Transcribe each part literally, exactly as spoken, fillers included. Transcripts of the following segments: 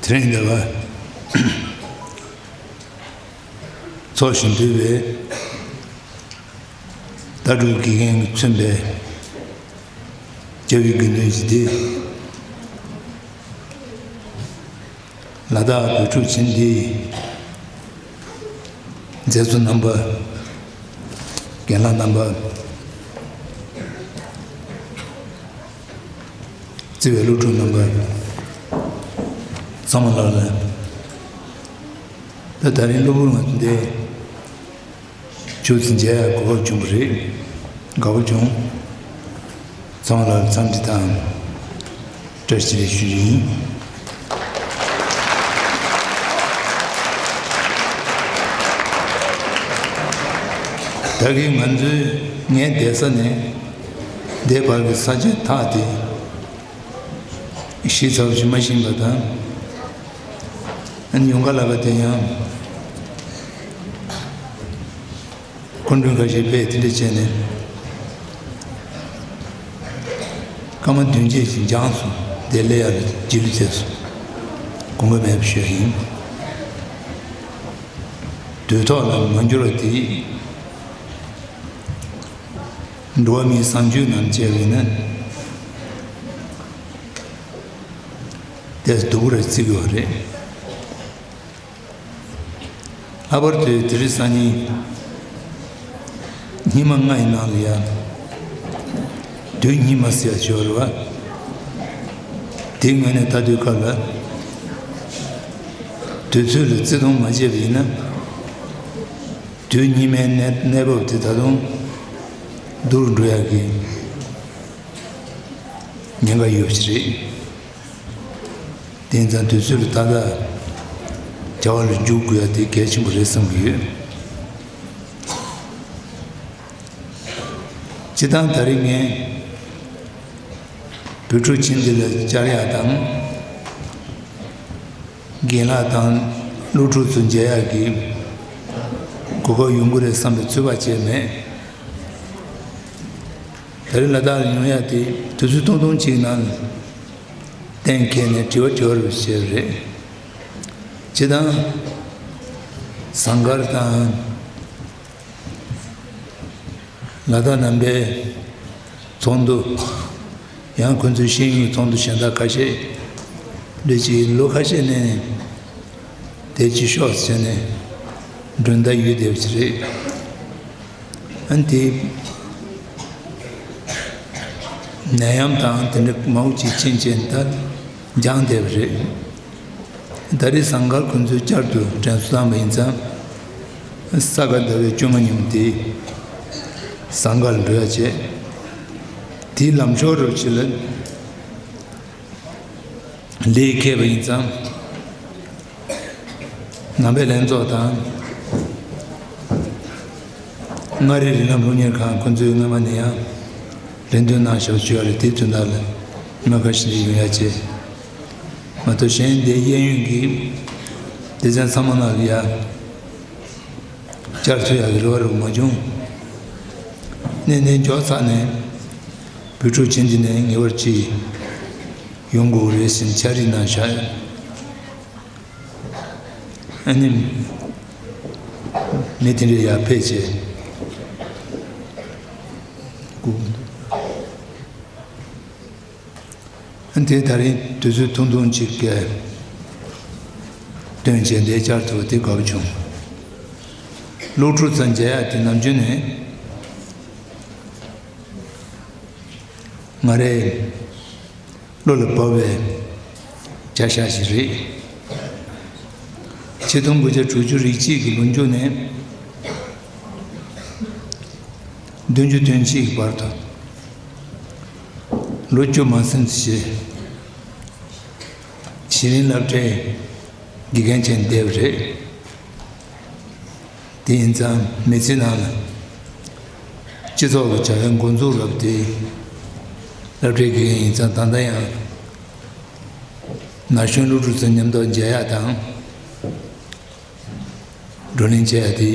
དེ་རིང་འདི་ག་ཚོགས་ཞིང་འདུས་པའི་ལྟ་གྲུབ་དགེ་རྒན་གྱིས་མཚོན་པའི་རྒྱལ་བའི་དགེ་འདུན་ཞིག་སྟེ། ལ་དྭགས་བོད་ཕྲུག་བྱིངས་འདིའི་མཛད་གཙོ་རྣམ་པ། རྒན་ལགས་རྣམ་པ། བརྩེ་བའི་སློབ་ཕྲུག་རྣམ་པ་ཚང་མ་ལགས་ལ། ད་ད་རིང་གློ་བུར་ང་ཚོ་འདི་ཆུ་ཚོད་མཇལ་ཡག་གོ་སྐབས་བྱུང་བ་རེད། དགའ་པོ་བྱུང་། ཚང་མ་ལ་འཚམས་འདྲི་དང་བཀྲ་ཤིས་བདེ་ལེགས་ཞུ་རྒྱུ་ཡིན། ད་གིན་ང་ཚོའི་ངའི་བསྡད་ས་ནས་འདི་བར་གྱི་ས་ཆ་ཐག་དེ་ཞིབ་ཚགས་ཤིག་མ་ཤེས་པ་དང་། ཨ་ནི་ཡུངས་དཀར་ལགས་དེ་ཡང་སྐུ་མགྲོན་ཁ་ཤས་ཕེབས་དེ་འདྲ་བྱས་ནས་སྐར་མ་བདུན་བརྒྱད་ཅིག་འགྱངས་སོང་། དེ་སླེབས་ཡག་ལ་རྗེས་ལུས་མཛད་སོང་། དགོངས་པ་མེད་པ་ཞུ་ཡག་ཡིན། དུས་ཐོག་ལ་མ་འབྱོར་བ་དེ་འགྲོ་བ་མིའི་བཟང་སྤྱོད་ནང་བྱས་པ་ཡིན་ན། དེ་སྡུག་རུ་བརྩི་དགོས་པ་རེད། ལྷག་པར་དུ་དེ་རིང་སང་ཉིན་སྙིགས་མ་ལྔ་ཡི་ནང་ལ་ཡང་དུས་སྙིགས་མ་ཟེར་ཡག་ཅིག་ཡོད་རེད་པ། དེའི་ངོས་ནས་ལྟ་དུས་སྐབས་ལ་དུས་ཚོད་ལ་བརྩི་མཐོང་མ་བྱས་པ་ཡིན་ན། དུས་སྙིགས་མའི་གནས་གནས་བབ་དེ་ད་དུང་སྡུག་རུ་འགྲོ་ཡག་གི་ཉེན་ཁ་ཡོད་པ་ཞིག་རེད། དེ་ཡིན་ཙང་དུས་ཚོད་ལ་ཏག་ཏག་བྱ་བ་ལ་འཇུག་དགོས་ཡག་དེ་གལ་ཆེན་པོ་རེད་བསམ་གྱི་ཡོད། སྤྱིར་བཏང་ད་རེས་ངས་བོད་ཕྲུག་བྱིངས་འདི་ལ་བཅར་ཡག་དང་། རྒན་ལགས་དང་སློབ་ཕྲུག་ཚོ་མཇལ་ཡག་གི་གོ་སྐབས་ཡོང་གི་རེད་བསམ་པའི་ཚོད་དཔག་བྱས་མེད། ད་རེས་ལ་དྭགས་ལ་ཡོང་ཡག་དེ་དུས་ཚོད་ཐུང་ཐུང་ཅིག་ནང་གཏན་འཁེལ་ནས་དྲི་བ་དྲི་བ་རུ་བྱས་རེད། སྤྱིར་བཏང་ཟངས་དཀར་དང་ལ་དྭགས་རྣམ་པའི་ཚོགས་འདུ། ཡང་ཁོ་ཚོའི་ཤེས་ཡོན་ཚོགས་འདུ་གཞན་དག་ཁ་ཤས་འདྲ་ཅིག་ལོ་ཁ་ཤས་ནས་དེ་ཅིག་ཤོག་ཟེར་ནས་མགྲོན་བརྡ་ཡོད་བསྡད་པ་ཅིག་རེད། ཨ་ནི་དེ་ནད་ཡམས་དང་དེ་འདྲ་མང་པོ་ཅིག་ཕྱིན་རྗེས་ད་འགྱངས་བསྡད་པ་རེད། ད་རེས་ཟངས་དཀར་ཁོ་ཚོས་བསྐྱར་དུ་དྲན་གསོ་བཏང་བ་ཡིན་ཙང་། ས་ག་ཟླ་བའི་བཅོ་ལྔ་ཉིན་དེ་ཟངས་དཀར་ལ་འགྲོ་ཡག་བྱས། དེའི་ལམ་ཞོར་རུ་ཕྱི་ལ་ལས་འཁེལ་བ་ཡིན་ཙང་། ནང་པའི་ལྷན་ཚོགས་དང་། མངའ་རིས་རིགས་ལམ་སློབ་གཉེར་ཁང་ཁོ་ཚོས་སྔོན་མ་ནས་ཡང་ལས་དོན་གནང་བཞག་པ་ཅིག་ཡོད་རེད། དེའི་དོན་དག་ལ་ཉི་མ་ཁ་ཤས་ཡོང་ཡག་བྱས། མ་གཏོགས་གཞན་དེ་གཡས་གཡོན་གྱི་སྡེ་ཚན་ཚང་མ་ནང་ལ་ཡ་བཅར་ཐུབ་ཡག་གི་རེ་བ་རུ་མ་བྱུང་། གནས་གནས་མགྱོགས་ཚར་ནས་བོད་ཕྲུག་བྱིངས་འདི་ནས་ངེས་པར་ཅིག་ཡོང་དགོས་རེད་ཟེར་ནས་ཕྱག་བྲིས་གནང་བཞག། ཨ་ནི། མི་དེ་འདྲས་ཡར་ཕེབས་བྱས། ཨ་ནི་དེ་ད་རིང་དུས་ཚོད་ཐུང་ཐུང་ཅིག་གི་བཏོན་བྱས་འདིར་བཅར་ཐུབ་པ་དེ་དགའ་པོ་བྱུང་། སློབ་ཕྲུག་ཚོ་མཇལ་ཡག་དེ་ནམ་རྒྱུན་ནས་ང་རའི་བློ་ལ་བབས་པའི་བྱ་བཞག་ཞིག་རེད། ཆིག་སྟོང་དགུ་བརྒྱ་དྲུག་ཅུ་རེ་གཅིག་གི་ལོ་མཇུག་ནས་བདུན་ཅུ་དོན་གཅིག་གི་བར་དུ་ལོ་བཅུ་མ་ཟིན་ཙམ་ཞིག་གཞི་རིམ་སློབ་གྲྭའི་དགེ་རྒན་བྱས་བསྡད་པ་རེད། དེ་ཡིན་ཙང་མི་ཚེ་ནང་ལ་སྤྱི་ཚོགས་ཀྱི་བྱ་བའི་འགོ་འཛུགས་རབས་དེ་སློབ་གྲྭའི་དགེ་རྒན་ཡིན་ཙང་ད་ལྟ་ཡང་ན་གཞོན་སློབ་ཕྲུག་ཚོ་མཉམ་དུ་མཇལ་ཡག་དང་བགྲོ་གླེང་བྱེད་ཡག་དེ་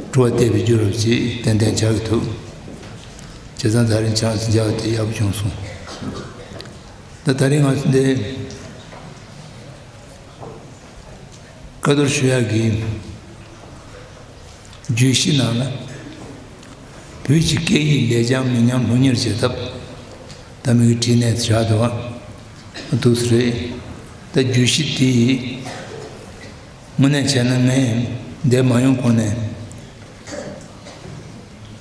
སྤྲོ་བ་བརྟས་པའི་རྒྱུ་རབས་ཅིག་ཏན་ཏན་ཆགས་ཀྱི་འདུག་བྱས་ཙང་ད་རིང་ཁྱེད་རང་ཚོ་མཇལ་བ་དེ་ཡག་པོ་བྱུང་སོང་། ད་ད་རིང་ང་ཚོ་འདི་ བཀའ་བསྡུར་ཞུ་ཡག་གི་བརྗོད་གཞི་ནང་ལ། བོད་ཀྱི་སྐད་ཡིག་ལེགས་བྱང་མི་ཉམས་སློབ་གཉེར་བྱེད་ཐབས། ད་མི་གི་བྲིས་ནས་བཞག་འདུག་བ། འདུག་སེ་རེད། ད་བརྗོད་གཞི་དེ་དངོས་གནས་བྱས་ན་ངས་འདིར་མ་ཡོང་གོང་ནས།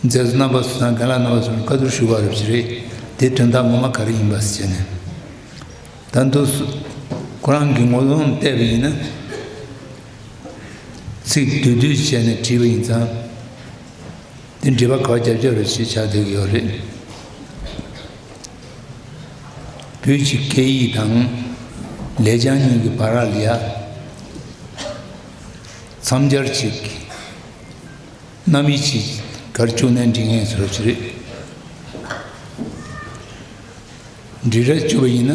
མཛད་གཙོ་རྣམ་པ་ཚོ་དང་རྒན་ལགས་རྣམ་པ་ཚོར་བཀའ་བསྡུར་ཞུ་བ་རེད་ཟེར་རེད། དེ་དོན་དག་ངོ་མ་ག་རེ་ཡིན་པ་ཟེར་ནས། ད་འདུག་སེ་ཁོ་རང་གི་ངོ་གདོང་བལྟས་པ་ཡིན་ན། ཚིག་བསྡུས་བསྡུས་བྱས་ནས་བྲིས་པ་ཡིན་ཙང་། དེ་འབྲེལ་བ་ག་པར་རྒྱབ་རྒྱབ་རེད་ཅེས་ཆགས་བསྡད་ཀྱི་ཡོད་རེད། བོད་ཀྱི་སྐད་ཡིག་དང་ལེགས་བྱང་གཉིས་ཀྱི་བར་ལ་ཡ། མཚམས་སྦྱར་གཅིག་རྣམ་དབྱེ་གཅིག་གར་བཅུག་ནས་འབྲི་མཁན་བཟོ་འདྲ་ཅིག་རེད། འབྲི་སྒྲ་བཅུག་པ་ཡིན་ན་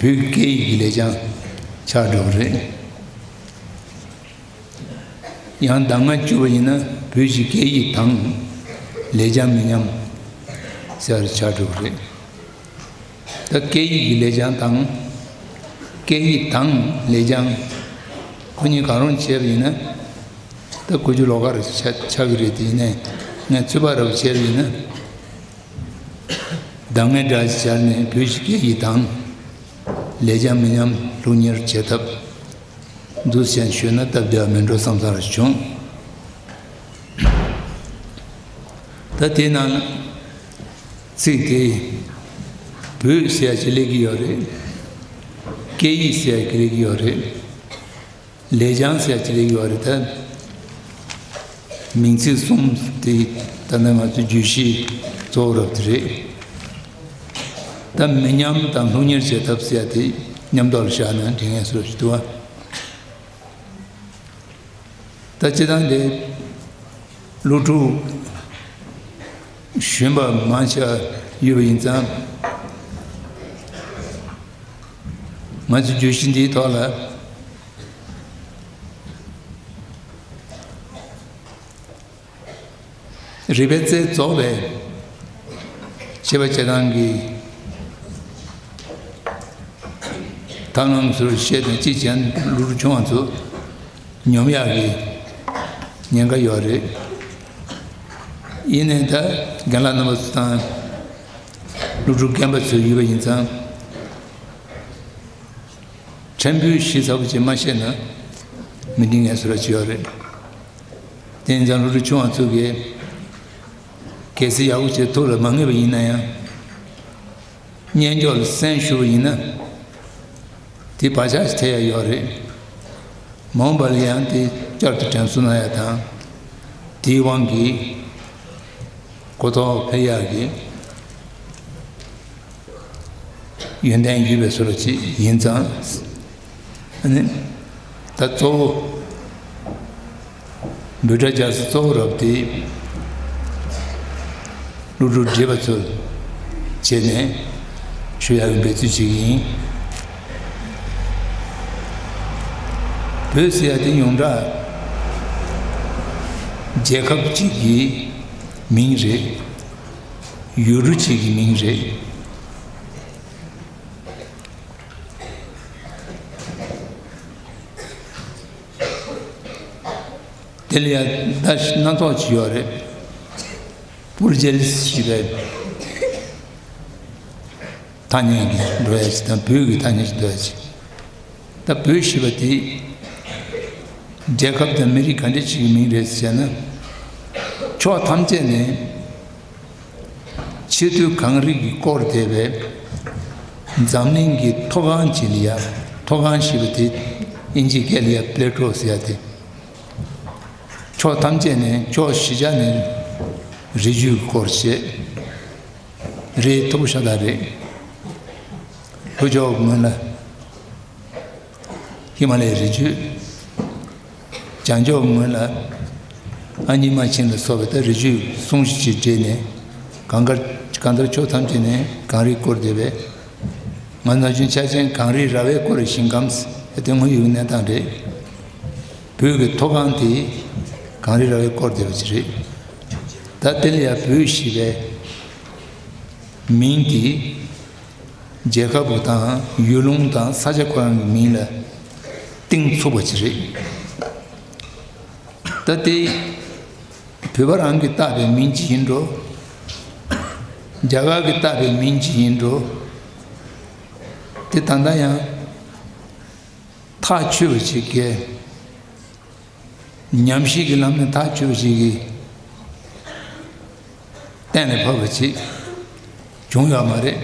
བོད་སྐད་ཡིག་གི་ལེགས་བྱང་ཆགས་འགྲོ་གི་རེད། ཡང་གདམས་ངག་བཅུག་པ་ཡིན་ན་བོད་ཀྱི་སྐད་ཡིག་དང་ལེགས་བྱང་མི་ཉམས་ཟེར་ཆགས་འགྲོ་གི་རེད། ད་སྐད་ཡིག་གི་ལེགས་བྱང་དང་། སྐད་ཡིག་དང་ལེགས་བྱང་ཁོ་གཉིས་གང་རུང་བྱས་པ་ཡིན་ན། ད་དགུ་བཅུ་ལོགས་ཀ་རེ་ཆགས་ཆགས་ཀྱི་རེད། དེ་ཡིན་ནའི་ངས་ཚོད་དཔག་རེ་བྱས་པ་ཡིན་ན། གདམས་ངག་འདྲ་ཞིག་སྦྱར་ནས་བོད་ཀྱི་སྐད་ཡིག་དང་ལེགས་བྱང་མི་ཉམས་སློབ་གཉེར་བྱེད་ཐབས་འདུག་སེ་ཞུས་ན་སྟབས་བདེ་བ་མིན་འགྲོ་བསམ་བསམ་རེ་བྱུང་། ད་དེའི་ནང་ཚིག་དེ་བོད་ཟེར་ཡག་ཅིག་སླེབས་ཀྱི་ཡོད་རེད། སྐད་ཡིག་ཟེར་ཡག་ཅིག་སླེབས་ཀྱི་ཡོད་རེད། ལེགས་བྱང་ཟེར་ཡག་ཅིག་སླེབས་ཀྱི་ཡོད་རེད། ད་མིང་ཚིག་གསུམ་དེ་ད་ནི་ང་ཚོའི་བརྗོད་གཞི་གཙོ་བོ་རབ་དེ་རེད། ད་མི་ཉམས་དང་སློབ་གཉེར་བྱེད་ཐབས་ཟེར་ཡག་དེ་མཉམ་དུ་ལ་བཞག་ན་འགྲིག་ངེས་སུ་ཞིག་འདུག་བ། ད་སྤྱིར་བཏང་དེ་སློབ་ཕྲུག་གཞོན་པ་མང་ཆེ་བ་ཡོད་པ་ཡིན་ཙང་། ང་ཚོའི་བརྗོད་གཞི་འདིའི་ཐོག་ལ། རིག་པའི་རྩལ་རྫོགས་པའི་བྱེད་པ་བྱེད་སྟངས་ཀྱི་ཐབས་ལམ་ཚུར་བཤད་དང་གཅིག་བྱས་ན་སློབ་ཕྲུག་ཆུང་བ་ཚོ་ཉོབ་ཡག་གི་ཉེན་ཁ་ཡོད་རེད། ཡིན་ནའི་ད་རྒན་ལགས་རྣམ་པ་ཚོ་དང་སློབ་ཕྲུག་རྒན་པ་ཚོ་ཡོད་པ་ཡིན་ཙང་། ཕྲན་བུ་ཞིབ་ཚགས་པོ་ཅིག་མ་བཤད་ན་མི་འགྲིག་ངེས་སུ་ར་ཅིག་ཡོད་རེད། དེ་ཡིན་ཙང་སློབ་ཕྲུག་ཆུང་བ་ཚོ་གིས་གལ་སྲིད་ཡག་པོ་བྱས་ཐུགས་ལ་མ་ངེས་པ་ཡིན་ན་ཡང་། སྙན་ཅོག་ལ་གསན་ཞུ་བ་ཡིན་ན། དེ་བག་ཆགས་ཐེབས་ཡ་ཡོད་རེད། མ་འོངས་པ་ལ་ཡང་དེ་བསྐྱར་དུ་དྲན་གསོ་གནང་ཡ་དང་། དེའི་དབང་གིས་གོ་རྟོགས་འཕེལ་ཡག་གི་ཡོན་ཏན་ཡོད་པའི་བཟོ་འདྲ་ཅིག་ཡིན་ཙང་། ཨ་ནི། ད་གཙོ་བོ། འབོད་སྒྲ་རྒྱག་ས་གཙོ་བོ་རབ་དེ། སློབ་ཕྲུག་བགྲེས་པ་ཚོ་བྱས་ནས་ཞུ་ཡག་གི་འབད་རྩོལ་བྱེད་ཀྱི་ཡིན། བོད་ཟེར་ཡག་དེ་ཡོངས་གྲགས་རྒྱལ་ཁབ་ཅིག་གི་མིང་རེད། ཡུལ་གྲུ་ཅིག་གི་མིང་རེད། དེ་ལ་ཡང་བརྡ་སྣ་ཚོགས་ཅིག་ཡོད་རེད། སྤུར་རྒྱལ་ཞེས་པའི་ཐ་སྙད་ཀྱི་འགྲོ་ཡ་ཅིག་དང་བོད་ཀྱི་ཐ་སྙད་ཅིག་འགྲོ་ཡ་ཅིག་ད་བོད་ཞེས་པ་དེ་རྒྱལ་ཁབ་དང་མི་རིགས་ག་འདྲ་ཅིག་གི་མིང་རེད་ཟེར་ན། ཕྱོགས་ཐམས་ཅད་ནས། ཆེས་མཐོའི་གངས་རི་གིས་བསྐོར་བསྡད་པའི་འཛམ་གླིང་གི་མཐོ་སྒང་ཅིག་ལ་ཡ། མཐོ་སྒང་ཞེས་པ་དེ་དབྱིན་ཇིའི་སྐད་ལ་ཡ་པླེ་ཊོ་ཟེར་ཡ་དེ། ཕྱོགས་ཐམས་ཅད་ནས་ཕྱོགས་བཞི་ཆ་ནས་རི་རྒྱུད་ཀྱིས་བསྐོར་བྱས། རི་མཐོ་པོ་ཤ་སྟག་རེད། ལྷོ་ཕྱོགས་ངོས་ལ། ཧི་མ་ལའི་རི་རྒྱུད། བྱང་ཕྱོགས་ངོས་ལ་ཨ་མྱེས་རྨ་ཆེན་ལ་སོགས་པའི་ད་རི་རྒྱུད་ཟུང་བཞི་ཅིག་འདྲེས་ནས་གང་གར་གང་ལྟར་ཕྱོགས་ཐམས་ཅད་ནས་གངས་རིས་བསྐོར་བསྡད་པས། ང་ན་ཆུང་ཆ་ཅན་གངས་རིའི་ར་བས་བསྐོར་བའི་ཞིང་ཁམས་དེ་དངོས་ཡོད་གནས་སྟངས་རེད། བོད་ཀྱི་མཐོ་སྒང་དེ་གངས་རིའི་ར་བས་བསྐོར་བསྡད་པ་ཅིག་རེད། ད་དེ་ལ་ཡང་བོད་ཞེས་པའི་མིང་དེ། རྒྱལ་ཁབ་དང་ཡུལ་ལུང་དང་ས་ཆ་ཁོ་རང་གི་མིང་ལ་གཏིང་ཚུགས་པ་ཅིག་རེད། ད་དེ་བོད་པ་རང་གིས་བཏགས་པའི་མིང་ཅིག་ཡིན་འགྲོ། རྒྱ་གར་གྱིས་བཏགས་པའི་མིང་ཅིག་ཡིན་འགྲོ། དེ་ད་ལྟ་ཡང་ཐག་ཆོད་པ་ཞིག་གིས། ཉམས་ཞིབ་ཀྱི་ལམ་ནས་ཐག་ཆོད་པ་ཞིག་གིས་གཏན་ལ་ཕབ་པ་ཅིག་བྱུང་ཡོད་མ་རེད།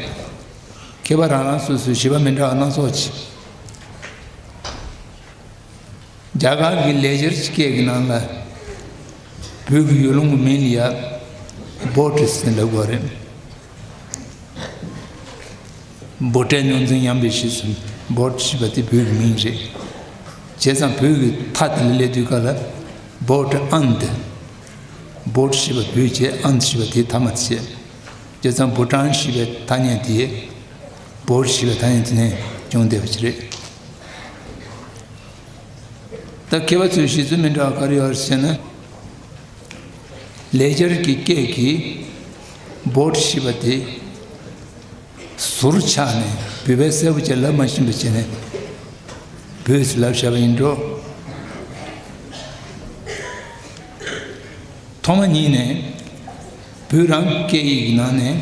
མཁས་པ་རང་རང་སོ་སོའི་བཞེད་པ་མི་འདྲ་བ་སྣ་ཚོགས་ཅིག་རྒྱ་གར་གྱི་ལེགས་སྦྱར་གྱི་སྐད་ཀྱི་ནང་ལ་བོད་ཀྱི་ཡུལ་ལུང་གི་མིང་ལ་ཡ་བྷོ་ཊ་ཟེར་ལབ་དགོས་རེད། བྷོ་ཊའི་ནོར་འཛིན་ཡངས་པའི་གཞི་ཟེར། བྷོ་ཊ་ཞེས་པ་དེ་བོད་ཀྱི་མིང་རེད། བྱས་ཙང་བོད་ཀྱི་མཐའ་དེ་ལ་སླེབས་དུས་སྐབས་ལ་བྷོ་ཊ་ཨན་ཏི། བྷོ་ཊ་ཞེས་པ་བོད་བྱས། ཨན་ཏི་ཞེས་པ་དེ་མཐའ་མ་དེ་བྱས། བྱས་ཙང་བྷུ་ཊཱན་ཞེས་པའི་ཐ་སྙད་དེ་བྷོ་ཊ་ཞེས་པའི་ཐ་སྙད་དེ་ནས་བྱུང་བསྡད་པ་ཅིག་རེད། ད་མཁས་པ་ཚོའི་བཞེད་ཚུལ་མི་འདྲ་བ་ག་རེ་ཡོད་རེད་ཟེར་ན། ལེགས་སྦྱར་གྱི་སྐད་ཀྱི་བྷོ་ཊ་ཞེས་པ་དེ་ཟུར་ཆག་ནས་བོད་པས་གསལ་པོ་བྱས་ལབ་མ་ཤེས་པ་བྱས་ནས་བོད་ཟེར་ལབ་བཞག་པ་ཡིན་འགྲོ། ཐོག་མ་ཉིད་ནས་བོད་རང་གི་སྐད་ཡིག་གི་ནང་ནས་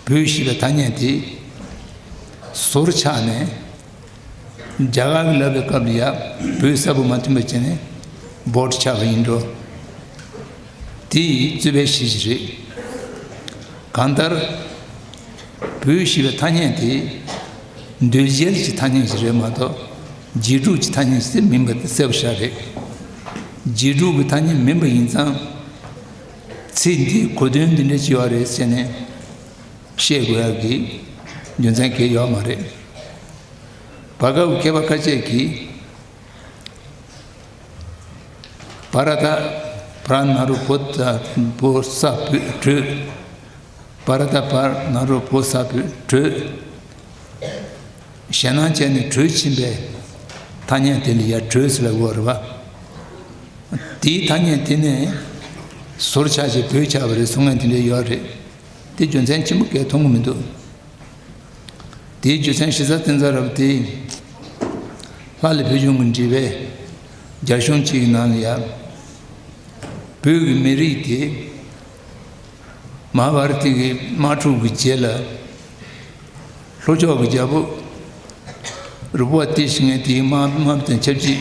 བོད་ཞེས་པའི་ཐ་སྙད་དེ་ཟུར་ཆག་ནས། རྒྱ་གར་གྱིས་ལབ་པའི་སྐབས་ལ་ཡ་བོད་གསལ་པོ་མ་ཐོན་པ་བྱས་ནས་བྷོ་ཊ་ཆགས་པ་ཡིན་འགྲོ། དེ་རྩོད་པའི་གཞི་ཞིག་རེད། གང་ལྟར་བོད་ཞེས་པའི་ཐ་སྙད་དེ་འདོད་བྱེད་ཀྱི་ཐ་སྙད་ཞིག་རེད་མ་གཏོགས་རྗེས་འཇུག་གི་ཐ་སྙད་ཞིག་མིན་པ་དེ་གསལ་པོ་ཞིག་རེད། རྗེས་འཇུག་གི་ཐ་སྙད་མིན་པ་ཡིན་ཙང་། ཚིག་འདིའི་གོ་དོན་འདི་འདྲ་ཅིག་ཡོད་རེད་ཟེར་ནས་བཤད་དགོས་ཡག་གི་རྒྱུ་མཚན་གང་ཡང་ཡོད་མ་རེད། བར་སྐབས་མཁས་པ་ཁ་ཤས་ཀྱིས། བྷ་ར་ཏ། བྷ་ར་ན་རོ་བོ་ད་བོ་ས་བོད་བྲོས། བྷ་ར་ཏ་བྷ་ན་རོ་བོ་ས་བོད་བྲོས། ཞེད་སྣང་བྱས་ནས་བྲོས་ཕྱིན་པའི་ཐ་སྙད་དེ་ལ་ཡ་བྲོས་ཟེར་ལབ་ཀྱི་ཡོད་རེད་པ། དེའི་ཐ་སྙད་དེ་ནས་ཟུར་ཆག་བྱས་བོད་ཆགས་པ་རེད་གསུང་མཁན་དེ་འདྲ་ཡོད་རེད། དེ་རྒྱུ་མཚན་ཆེན་པོ་གང་ཡང་མཐོང་གི་མི་འདུག་དེའི་རྒྱུ་མཚན་གཞི་རྩ་བསྟན་རྩ་རབ་དེ། ལྷ་ལས་བུ་བྱུང་གི་འགྲེལ་པའི་རྒྱ་གཞུང་གཅིག་གི་ནང་ལ་ཡ། བོད་ཀྱི་མི་རིགས་དེ་མ་ཧཱ་བྷ་ར་ཏི་གི་དམག་འཁྲུག་གི་རྗེས་ལ་ལྷོ་ཕྱོགས་ཀྱི་རྒྱལ་པོ་རུ་པ་བ་ཏི་ཞེས་མཁན་དེའི་དམག་དམག་དང་ཆབས་ཅིག་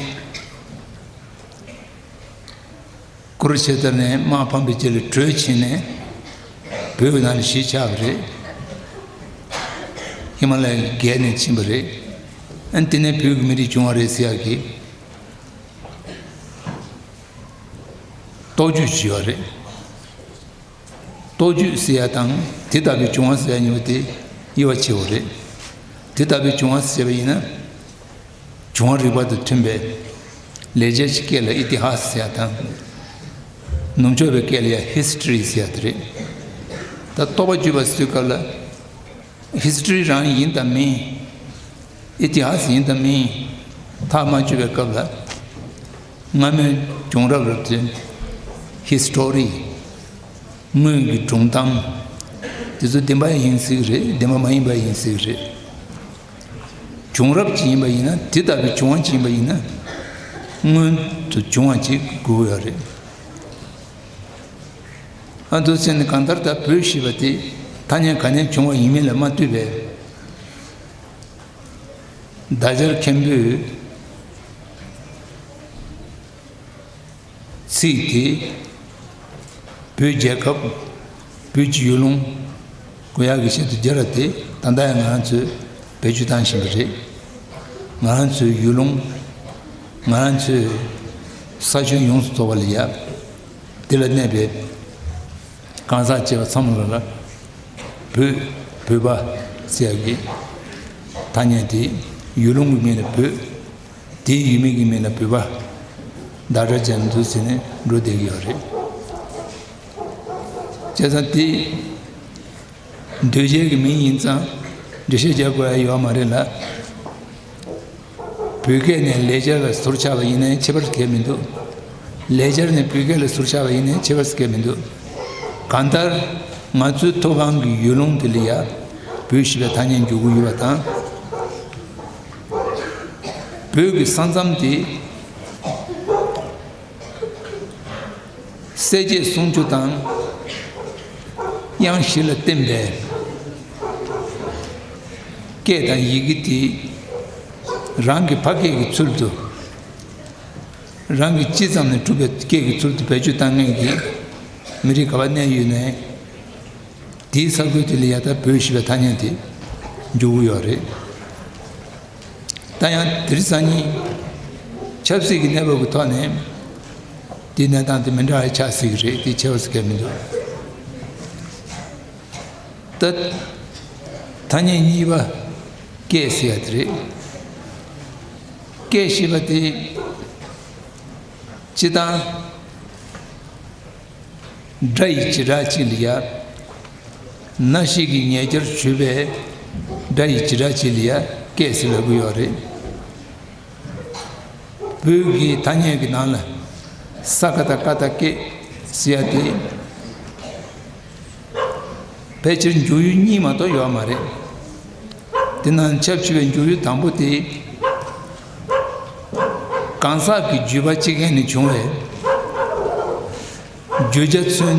ཀུ་རུ་ཤེ་ཏར་ནས་དམག་འཕངས་པའི་རྗེས་ལ་བྲོས་ཕྱིན་ནས་བོད་ཀྱི་ནང་ལ་གཞིས་ཆགས་པ་རེད། ཧི་མ་ལ་ཡ་བརྒལ་ནས་ཕྱིན་པ་རེད། ཨ་ནི་དེ་ནས་བོད་ཀྱི་མི་རིགས་བྱུང་བ་རེད་ཟེར་ཡག་གི་རྟོགས་བརྗོད་ཅིག་ཡོད་རེད། རྟོགས་བརྗོད་ཟེར་ཡ་དང་དེ་ལྟ་བུའི་བྱུང་བ་ཟེར་ཡ་གཉིས་པོ་དེ་དབྱེ་བ་ཕྱེ་བ་རེད། དེ་ལྟ་བུའི་བྱུང་བ་ཟེར་བ་ཡིན་ན། བྱུང་བ་རིག་པ་དང་མཐུན་པའི་ལེགས་སྦྱར་གྱི་སྐད་ལ་ཨི་ཏི་ཧ་ས་ཟེར་ཡ་དང་། ནུབ་ཕྱོགས་པའི་སྐད་ལ་ཡ་ཧི་སི་ཊོ་རི་ཟེར་ཡ་དེ་རེད། ད་རྟོགས་པ་བརྗོད་པ་ཟེར་སྐབས་ལ། ཧི་སི་ཊོ་རི་རང་ཡིན་དང་མིན། ཨི་ཏི་ཧ་ས་ཡིན་དང་མིན། ཐག་མ་ཆོད་པའི་སྐབས་ལ། སྔ་མའི་བྱུང་རབས་རབ་ཏུ་ཧི་སི་ཊོ་རི། སྔོན་གྱི་སྒྲུང་གཏམ། དེ་ཚོ་བདེན་པ་ཡིན་སྲིད་ཀྱི་རེད། བདེན་པ་མ་ཡིན་པ་ཡིན་སྲིད་ཀྱི་རེད། བྱུང་རབས་ཅིག་ཡིན་པ་ཡིན་ན། དེ་ལྟ་བུའི་བྱུང་བ་ཅིག་ཡིན་པ་ཡིན་ན། སྔོན་དུ་བྱུང་བ་ཅིག་དགོས་ཡོད་རེད། ཨ་འདུག་ཟེར་ནས་གང་ལྟར་ད་བོད་ཞེས་པ་དེ་ཐ་སྙད་ག་ནས་བྱུང་བ་ཡིན་མིན་ལ་མ་ལྟོས་པའི་བརྡ་སྦྱོར་མཁན་པོས་ཚིག་དེ་བོད་རྒྱལ་ཁབ། བོད་ཀྱི་ཡུལ་ལུང་། དགོས་ཡག་གི་ཆེད་དུ་སྦྱར་བ་དེ་ད་ལྟ་ཡང་ང་རང་ཚོས་བེད་སྤྱོད་བཏང་བཞིན་པ་རེད། ང་རང་ཚོའི་ཡུལ་ལུང་། ང་རང་ཚོའི་ས་ཁྱོན་ཡོངས་སུ་རྫོགས་པ་ལ་ཡ། དེ་ལ་གནས་པའི་གང་ཟག་བཅས་པ་ཚང་མ་ལ་ལ་བོད། བོད་པ་ཟེར་ཡག་གི་ཐ་སྙད་དེ་ཡུལ་ལུང་གི་མིང་ལ་བོད། དེའི་ཡུལ་མིང་གི་མིང་ལ་བོད་པ་བརྡ་སྦྱར་བྱས་འདུག་ཟེར་ནས་འགྲོ་བསྡད་ཀྱི་ཡོད་རེད། བྱས་ཙང་དེ་འདོད་བྱེད་ཀྱི་མིང་ཡིན་ཙང་འགྲེལ་བཤད་རྒྱག་དགོས་ཡ་ཡོད་མ་རེད་ལ། བོད་སྐད་ནས་ལེགས་སྦྱར་ལ་ཟུར་ཆག་པ་ཡིན་ནའི་ཁྱད་པར་གང་ཡང་མི་འདུག་ལེགས་སྦྱར་ནས་བོད་སྐད་ལ་ཟུར་ཆག་པ་ཡིན་ནའི་ཁྱད་པར་གང་ཡང་མི་འདུག་གང་ལྟར་ང་ཚོའི་མཐོ་སྒང་གི་ཡུལ་ལུང་དེ་ལ་ཡ་བོད་ཞེས་པའི་ཐ་སྙད་འཇོག་གི་ཡོད་པ་དང་། བོད་ཀྱི་ས་མཚམས་དེ་ གསལ་བྱེད་སུམ་ཅུ་དང་། དབྱངས་བཞི་ལ་བརྟེན་པའི་སྐད་དང་ཡི་གེ་དེ། རང་གི་ཕ་སྐད་ཀྱི་ཚུལ་དུ། རང་གི་སྤྱི་ཙམ་ནས་གྲུབ་པའི་སྐད་ཀྱི་ཚུལ་དུ་བེད་སྤྱོད་བཏང་མཁན་གྱི་མི་རིགས་ག་པར་གནས་ཡོད་ནའི། དེའི་ས་ཁུལ་དེ་ལ་ཡ་ད་བོད་ཞེས་པའི་ཐ་སྙད་དེ་འཇུག་གི་ཡོད་རེད། ད་ཡང་དེ་རིང་སང་ཉིན་ཆབ་སྲིད་ཀྱི་གནས་བབ་ཀྱི་ཐོག་ནས་དེའི་གནས་སྟངས་དེ་མི་འདྲ་བ་ཆགས་སྲིད་ཀྱི་རེད། དེ་ཆེ་བ་ཟེར་མཁན་མི་འདུག་ད་ཐ་སྙད་གཉིས་པ་སྐད་ཟེར་ཡ་དེ་རེད། སྐད་ཞེས་པ་དེ་སྤྱིར་བཏང་སྒྲ་ཡི་བྱེ་བྲག་ཅིག་ལ་ཡ། རྣ་ཤེས་ཀྱི་ཉེ་ཆར་གྱུར་པའི་སྒྲ་ཡི་བྱེ་བྲག་ཅིག་ལ་ཡ་སྐད་ཟེར་ལབ་ཀྱི་ཡོད་རེད། བོད་ཀྱི་ཐ་སྙད་ཀྱི་ནང་ལ་ས་ཀ་བཏགས་སྐ་བཏགས་སྐད་ཟེར་ཡ་དེ། ཕལ་ཆེར་འཇུག་ཡུལ་གཉིས་མ་གཏོགས་ཡོད་མ་རེད། དེ་ནང་ཁྱབ་ཆེ་བའི་འཇུག་ཡུལ་དང་པོ་དེ། གང་ཟག་གི་བརྗོད་པ་གཅིག་ཁ་ནས་བྱུང་བའི་བརྗོད་བྱ་མཚོན་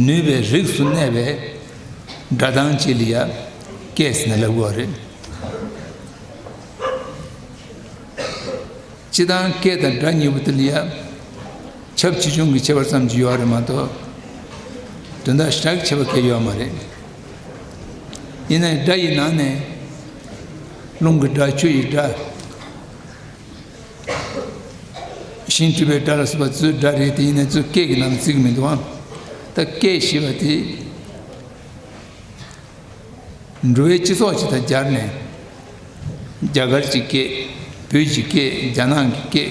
ནུས་པའི་རིགས་སུ་གནས་པའི་སྒྲ་གདངས་གཅིག་ལ་ཡ་སྐད་ཟེར་ནས་ལབ་དགོས་པ་རེད། སྤྱིར་བཏང་སྐད་དང་སྒྲ་གཉིས་པོ་དེ་ལ་ཡ་ཁྱབ་ཆེ་ཆུང་གི་ཁྱད་པར་ཙམ་གྱིས་ཡོད་རེད་མ་གཏོགས། དོན་དག་ཞེ་དྲག་གི་ཁྱད་པར་གང་ཡང་ཡོད་མ་རེད། ཡིན་ནའི་སྒྲ་ཡི་ནང་ནས་རླུང་གི་སྒྲ། ཆུ་ཡི་སྒྲ། ཤིང་འབྲུ་བའི་སྒྲ་ལ་སོགས་པ་ཚོའི་སྒྲ་རེད་དེ། ཡིན་ནའི་ཚོས་སྐད་ཀྱི་ནང་ནས་བརྩི་གི་མི་འདུག་ཨང་། ད་སྐད་ཞེས་པ་དེ། འགྲོ་བའི་སྤྱི་ཚོགས་ཅིག་དང་སྦྱར་ནས། རྒྱ་གར་གྱི་སྐད། བོད་ཀྱི་སྐད། རྒྱ་ནག་གི་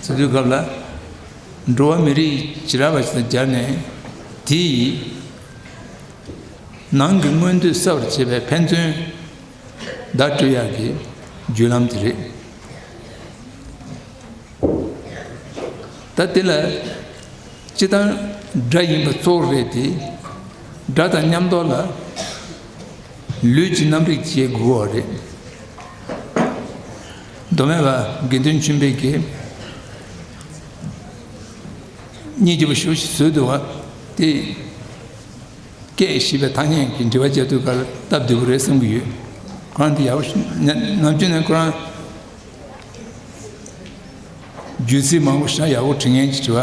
སྐད་ཟེར་དུས་སྐབས་ལ། འགྲོ་བ་མི་རིགས་བྱེ་བྲག་པ་ཅིག་དང་སྦྱར་ནས། དེ་ཡི་ནང་གི་མངོན་འདོད་གསལ་བར་བྱེད་པའི་ཕན་ཚུན་བརྡ་སྤྲོད་ཡག་གི་བརྒྱུད་ལམ་དེ་རེད། ད་དེ་ལ་སྤྱིར་བཏང་སྒྲ་ཡིན་པ་གཙོ་བོ་རེད་དེ། སྒྲ་དང་མཉམ་དུ་ལ་ལུས་ཀྱི་རྣམ་རིག་བྱེད་དགོས་པ་རེད། མདོ་སྨད་པ་དགེ་འདུན་ཆོས་འཕེལ་གྱིས་སྙིང་རྗེ་པོ་ཞེ་པོ་ཞིག་བཟོས་འདུག་པ་དེ། སྐད་ཞེས་པའི་ཐ་སྙད་ཀྱི་འགྲེལ་པ་རྒྱག་དུས་སྐབས་ལ་སྟབས་བདེ་པོ་རེད་བསམ་གྱི་ཡོད། ཁོ་རང་དེ་ཡག་པོ་ཞིག་ནམ་ནམ་རྒྱུན་ནས་ཁོ་རང་བརྗོད་ཚིག་མང་པོ་ཞེ་དྲག་ཡག་པོ་འབྲི་མཁན་གྱི་དྲི་བ།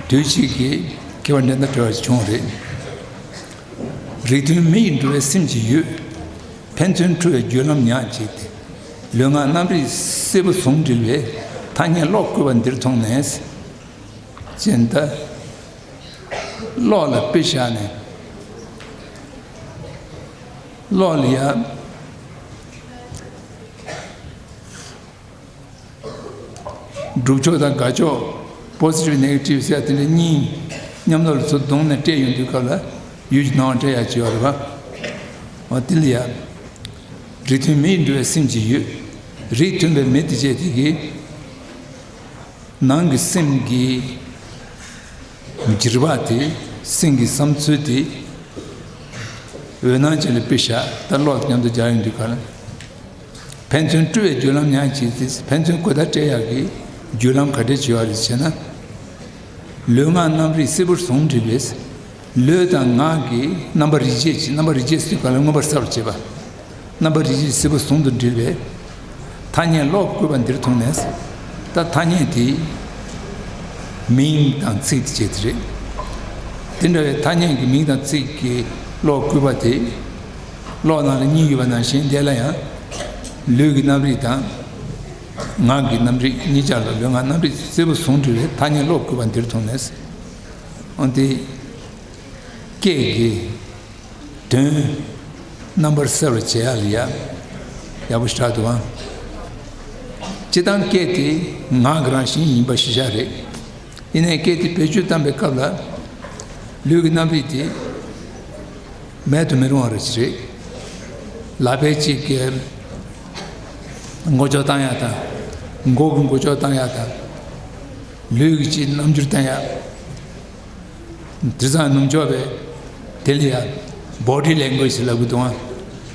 དུས་གཅིག་གི་མཁས་པ་འགྲན་ཟླ་བྲལ་བ་ཞིག་བྱུང་བ་རེད། རིགས་མཐུན་མི་ཡི་འགྲོ་བའི་སེམས་ཀྱི་ཡུལ། ཕན་ཚུན་འཁྲུལ་བའི་བརྒྱུད་ལམ་ཉག་གཅིག་སྟེ། ལུས་ངག་རྣམ་རིག་སྲིད་པ་ཟུང་འབྲེལ་བའི། ཐ་སྙད་བློ་བཀོད་པ་འདིར་མཐོང་ནས། ཅེས་ད། གློག་ལ་དཔེ་བཞག་ནས། གློག་ལ་ཡ། སྒྲུབ་ཕྱོགས་དང་དགག་ཕྱོགས། པོ་སི་ཊིབ་ནེ་གེ་ཊིབ་ཟེར་དེ་འདྲ་གཉིས་མཉམ་དུ་ལ་ཚུར་བརྡུངས་ནས་སྤྲད་ཡོང་དུས་སྐབས་ལ་ཡུལ་གྱི་སྣང་བ་སྤྲད་ཡག་ཅིག་ཡོད་རེད་པ། འོ་དེ་ལ་ཡ། རིགས་མཐུན་མི་ཡི་འགྲོ་བའི་སེམས་ཀྱི་ཡུལ། རིགས་མཐུན་པའི་མི་དེ་བྱས་དེ་གིས། ནང་གི་སེམས་ཀྱི་འགྱུར་བ་དེ། སེམས་ཀྱི་བསམ་ཚུལ་དེ། འོད་སྣང་ཅན་ལ་དཔེ་བཞག་ད་གློག་མཉམ་དུ་སྦྱར་ཡོང་དུས་སྐབས་ལ། ཕན་ཚུན་འཁྲུལ་བའི་བརྒྱུད་ལམ་ཉག་གཅིག་སྟེ། ཕན་ཚུན་གོ་བརྡ་སྤྲད་ཡག་གི་བརྒྱུད་ལམ་ག་འདྲས་ཅིག་ཡོད་རེད་ཟེར་ན། ལུས་ངག་རྣམ་རིག་སྲིད་པ་ཟུང་འབྲེལ་བས། ལུས་དང་ངག་གི་རྣམ་པར་རིག་བྱེད་ཀྱི། རྣམ་པར་རིག་བྱེད་ཟེར་ག་ལ་མངོན་པར་གསལ་བར་བྱེད་པ། རྣམ་པར་རིག་བྱེད་སྲིད་པ་ཟུང་དུ་འབྲེལ་བའི། ཐ་སྙད་བློ་བཀོད་པ་འདིར་མཐོང་ནས། ད་ཐ་སྙད་དེ་མིང་དང་ཚིག་དེ་བྱས་དེ་རེད། དེ་འདྲ་བའི་ཐ་སྙད་ཀྱི་མིང་དང་ཚིག་གི་བློ་བཀོད་པ་དེ། གློག་ནང་ལ་གཉིས་ཡོད་པ་ནང་བཞིན་དེ་ལ་ཡང་། ལུས་ཀྱི་རྣམ་རིག་དང་། ངག་གི་རྣམ་རིག་གཉིས་ཆར་ལ། ལུས་ངག་རྣམ་རིག་སྲིད་པ་ཟུང་འབྲེལ་བའི་ཐ་སྙད་བློ་བཀོད་པ་འདིར་མཐོང་ནས། འོན་ཏེ། སྐད་ཀྱི་དོན་རྣམ་པར་གསལ་བར་བྱེད་ཡག་ལ་ཡ། ཡག་པོ་ཞེ་དྲག་འདུག་ཨང་། སྤྱིར་བཏང་སྐད་དེ་ངག་གི་རང་བཞིན་ཡིན་པ་གཞི་བཞག་རེད། ཡིན་ནའི་སྐད་དེ་བེད་སྤྱོད་བཏང་པའི་སྐབས་ལ། ལུས་ཀྱི་རྣམ་རིག་དེ་མེད་དུ་མི་རུང་བ་རེད། ལག་པས་གཅིག་གིས་མགོ་ལྕོག་བཏང་ཡག་དང་། མགོ་གིས་མགོ་ལྕོག་བཏང་ཡག་དང་། ལུས་ཀྱིས་གཅིག་རྣམ་འགྱུར་བཏང་ཡག་དེ་ཙམ་ནུབ་ཕྱོགས་པས་དེ་ལ་ཡ་བོ་ཌི་ལེང་གུ་ཨེཇ་ལབ་ཀྱི་འདུག་ཨང་།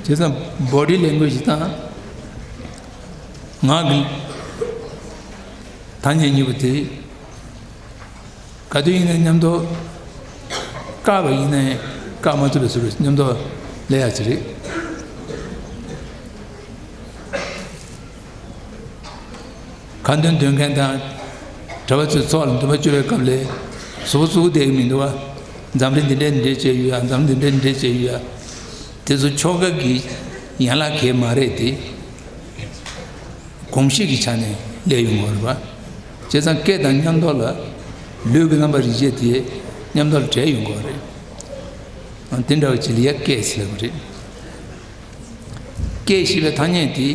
བྱས་ཙང་བོ་ཌི་ལེང་གུ་ཨེཇ་དང་ངག་གི་ཐ་སྙད་གཉིས་པོ་དེ་ ག་དུས་ཡིན་ནའི་མཉམ་དུ། བཀག་པ་ཡིན་ནའི་བཀག་མ་ཐུབ་པའི་ཚུལ་མཉམ་དུ་སླེབས་ཡ་ཅིག་རེད། ཁ་འདོན་འདོན་མཁན་དང་། གྲྭ་པ་ཚོས་ཚོགས་ལ་འདོན་པ་བཅོལ་བའི་སྐབས་ལ། གཟུགས་པོ་བཙུགས་བསྡད་ཀྱི་མི་འདུག་བ། འཛམ་གླིང་འདི་འདྲས་འདི་འདྲས་བྱས་ཡོད་ཡ། འཛམ་གླིང་འདི་འདྲས་འདི་འདྲས་བྱས་ཡོད་ཡ། དེ་ཚོ་ཆོ་ག་གི་ཡན་ལག་གས་མ་རེད་དེ། གོམས་གཤིས་ཀྱི་ཆ་ནས་སླེབས་ཡོང་གི་རེད་བ། བྱས་ཙང་སྐད་དང་མཉམ་དུ་ལ་ལུས་ཀྱི་རྣམ་པར་རིག་བྱེད་དེ་མཉམ་དུ་ལ་འདྲེས་ཡོང་གི་རེད། དེ་འདྲ་བ་ཅིག་ལ་ཡ་སྐད་ཟེར་ལབ་ཀྱི་རེད། སྐད་ཅེས་པའི་ཐ་སྙད་དེ།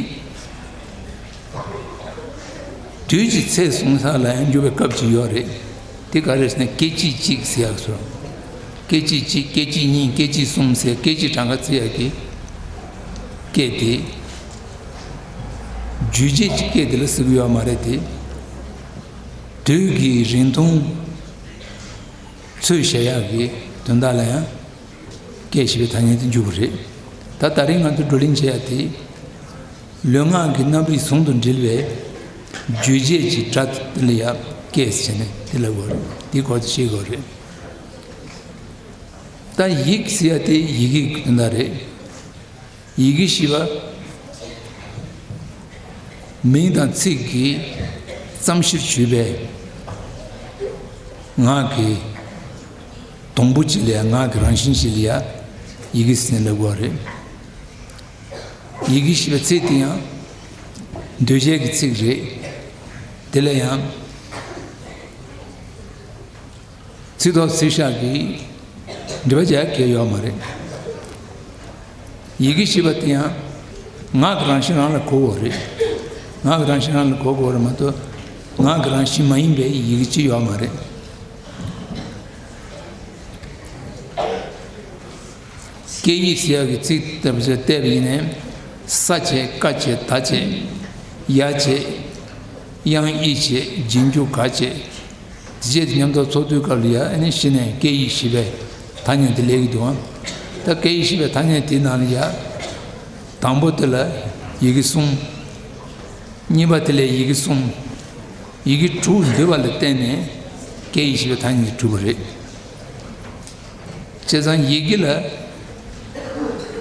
དུས་ཀྱི་ཚེ་བཟུང་ས་ལ་ཡང་འགྱུར་བའི་སྐབས་ཅིག་ཡོད་རེད། དེ་ག་རེ་ཟེར་ན་སྐད་ཅིག་གཅིག་ཟེར་ཡག་སོ། སྐད་ཅིག་གཅིག་སྐད་ཅིག་གཉིས་སྐད་ཅིག་གསུམ་ཟེར་སྐད་ཅིག་གྲངས་ཀ་བརྩི་ཡག་གི་སྐད་དེ། རྒྱུད་བྱེད་ཀྱི་སྐད་དེ་ལ་ཟེར་གྱི་ཡོད་མ་རེད་དེ། དུས་ཀྱི་རིང་ཐུང་ཚོད་བྱེད་ཡག་གི་དོན་དག་ལ་ཡང་སྐད་ཅེས་པའི་ཐ་སྙད་དེ་འཇུག་གི་རེད། ད་ད་རིང་ང་ཚོ་བགྲོ་གླེང་བྱེད་ཡག་དེ། ལུས་ངག་གི་རྣམ་རིག་ཟུང་དུ་འབྲེལ་བའི་རྒྱུད་བྱེད་ཀྱི་སྒྲ་དེ་ལ་ཡང་སྐད་ཟེར་ནས་དེ་ལབ་དགོས་རེད། དེ་སྐོར་དེ་ཤེས་དགོས་རེད། ད་ཡིག་ཟེར་ཡག་དེ་ཡི་གེ་གི་དོན་དག་རེད། ཡི་གེ་ཞེས་པ། མིང་དང་ཚིག་གི་ཙམ་ཞིག་བརྗོད་པའི་ངག་གི་སྡོང་པོ་ཅིག་ལ་ཡ། ངག་གི་རང་བཞིན་ཅིག་ལ་ཡ་ཡི་གེ་ཟེར་ནས་ལབ་དགོས་རེད། ཡི་གེ་ཞེས་པའི་ཚིག་དེ་ཡང་འདོད་བྱེད་ཀྱི་ཚིག་རེད། དེ་ལ་ཡང་། ཚིག་ཐོག་ཚིག་ཤག་གིས་འགྲེལ་པ་རྒྱག་གི་ཡོད་མ་རེད། ཡི་གེ་ཞེས་པ་དེ་ཡང་ངག་གི་རང་བཞིན་རང་ལ་གོ་དགོས་རེད། ངག་གི་རང་བཞིན་རང་ལ་གོ་དགོས་རེད་མ་གཏོགས། ངག་གི་རང་བཞིན་མ་ཡིན་པའི་ཡི་གེ་ཅིག་ཡོད་མ་རེད། སྐད་ཡིག་ཟེར་ཡག་གི་ཚིག་ལྟ་བུ་ཞིག་བལྟས་པ་ཡིན་ནའི། ས་བྱས། ཀ་བྱས། ད་བྱས། ཡ་བྱས། དབྱངས་ཨི་བྱས། རྗེས་འཇུག་ག་བྱས། དེ་བྱས་དེ་མཉམ་དུ་ཚོགས་དུས་སྐབས་ལ་ཡ། ཨ་ནི་གཞི་ནས་སྐད་ཡིག་ཞེས་པའི་ཐ་སྙད་དེ་སླེབས་ཀྱི་འདུག་ཨང་། ད་སྐད་ཡིག་ཞེས་པའི་ཐ་སྙད་དེའི་ནང་ལ་ཡ། དང་པོ་དེ་ལ་ཡི་གེ་གསུམ། གཉིས་པ་དེ་ལ་ཡི་གེ་གསུམ། ཡི་གེ་དྲུག་འདུས་པ་ལ་བརྟེན་ནས་སྐད་ཡིག་ཞེས་པའི་ཐ་སྙད་དེ་གྲུབ་པ་རེད། བྱས་ཙང་ཡི་གེ་ལ།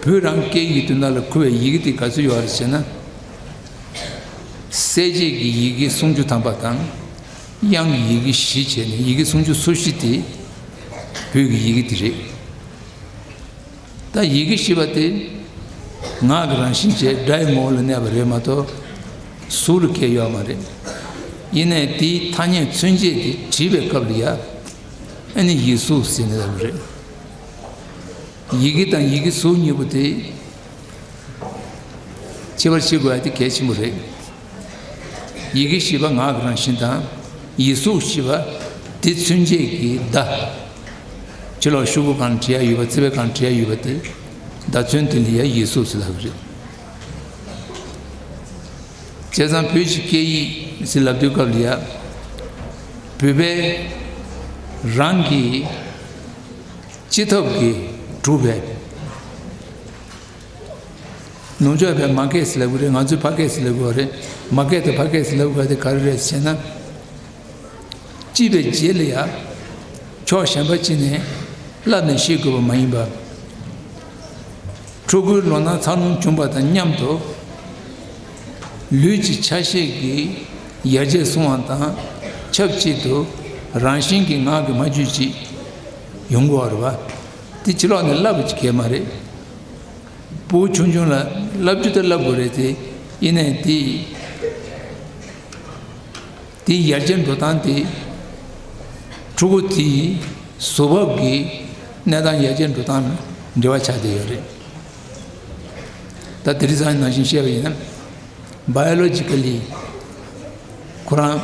བོད་རང་སྐད་ཡིག་དོན་དག་ལ་གོ་བའི་ཡི་གེ་དེ་ག་ཚོད་ཡོད་རེད་ཟེར་ན། གསལ་བྱེད་ཀྱི་ཡི་གེ་སུམ་ཅུ་ཐམ་པ་དང་། དབྱངས་ཀྱི་ཡི་གེ་བཞི་བྱས་ནས་ཡི་གེ་སུམ་ཅུ་སོ་བཞི་དེ་བོད་ཀྱི་ཡི་གེ་དེ་རེད། ད་ཡི་གེ་ཞེས་པ་དེ་ངག་གི་རང་བཞིན་བྱས་སྒྲའི་ངོ་བོ་ལ་གནས་པ་རེད་མ་གཏོགས་གཟུགས་ལ་སྐྱེས་ཡོད་མ་རེད། ཡིན་ནའི་དེའི་ཐ་སྙད་མཚོན་བྱེད་དེ་བྲིས་པའི་སྐབས་ལ་ཡ། ཨ་ནི་ཡིག་གཟུགས་ཟེར་ནས་ལབ་པ་རེད། ཡི་གེ་དང་ཡི་གེ་གཟུགས་གཉིས་པོ་དེ་ཁྱད་པར་ཕྱེ་དགོས་ཡ་དེ་གལ་ཆེན་པོ་རེད། ཡི་གེ་ཞེས་པ་ངག་གི་རང་བཞིན་དང་། ཡིག་གཟུགས་ཞེས་པ་དེ་མཚོན་བྱེད་ཀྱི་བརྡ། ཕྱི་ལོགས་ཤོག་གུ་སྒང་བྲིས་ཡ་ཡོད་པ། རྩིག་པའི་སྒང་བྲིས་ཡ་ཡོད་པ་དེ་བརྡ་མཚོན་དེ་ལ་ཡ་ཡིག་གཟུགས་ཟེར་ལབ་ཀྱི་རེད། བྱས་ཙང་བོད་ཀྱི་སྐད་ཡིག་ཟེར་ལབ་དུས་སྐབས་ལ་ཡ། བོད་པའི་རང་གི་སྤྱི་ཐབས་ཀྱིས་གྲུབ་པའི། ནུབ་ཕྱོགས་པས་མ་སྐད་ཟེར་ལབ་ཀྱི་རེད། ང་ཚོས་ཕ་སྐད་ཟེར་ལབ་ཀྱི་རེད། མ་སྐད་དང་ཕ་སྐད་ཟེར་ལབ་དགོས་དེ་ག་རེ་རེད་ཟེར་ན། སྐྱེས་པའི་རྗེས་ལ་ཡ། ཕྱོགས་གཞན་པ་ཅིག་ནས་བསླབས་ནས་ཤེས་དགོས་པ་མ་ཡིན་པ། ཕྲུ་གུའི་ལོ་ན་འཚར་ལོངས་བྱུང་བ་དང་མཉམ་དུ། ལུས་ཀྱི་ཆ་ཤས་ཀྱི་ཡར་རྒྱས་སོང་བ་དང་ཆབས་ཅིག་ཏུ། རང་བཞིན་གྱིས་ངག་གི་སྨྲ་བརྗོད་ཅིག་ཡོང་དགོས་པ་རེད་བ། དེ་ཕྱི་ལོགས་ནས་བསླབ་པ་ཅིག་གལ་མ་རེད། ཕྲུ་གུ་ཆུང་ཆུང་ལ་བསླབ་རྒྱུ་དེ་བསླབ་དགོས་རེད་དེ། ཡིན་ནའི་དེ། དེའི་ཡར་རྒྱས་འགྲོ་སྟངས་དེ། ཕྲུ་གུ་དེའི་གཟུགས་བབ་ཀྱི་གནས་སྟངས་ཡར་རྒྱས་འགྲོ་སྟངས་འབྲེལ་བ་ཆགས་བསྡད་ཡོད་རེད། ད་དེ་རིང་སང་ནང་བཞིན་བཤད་པ་ཡིན་ན། Biologically ཁོ་རང་།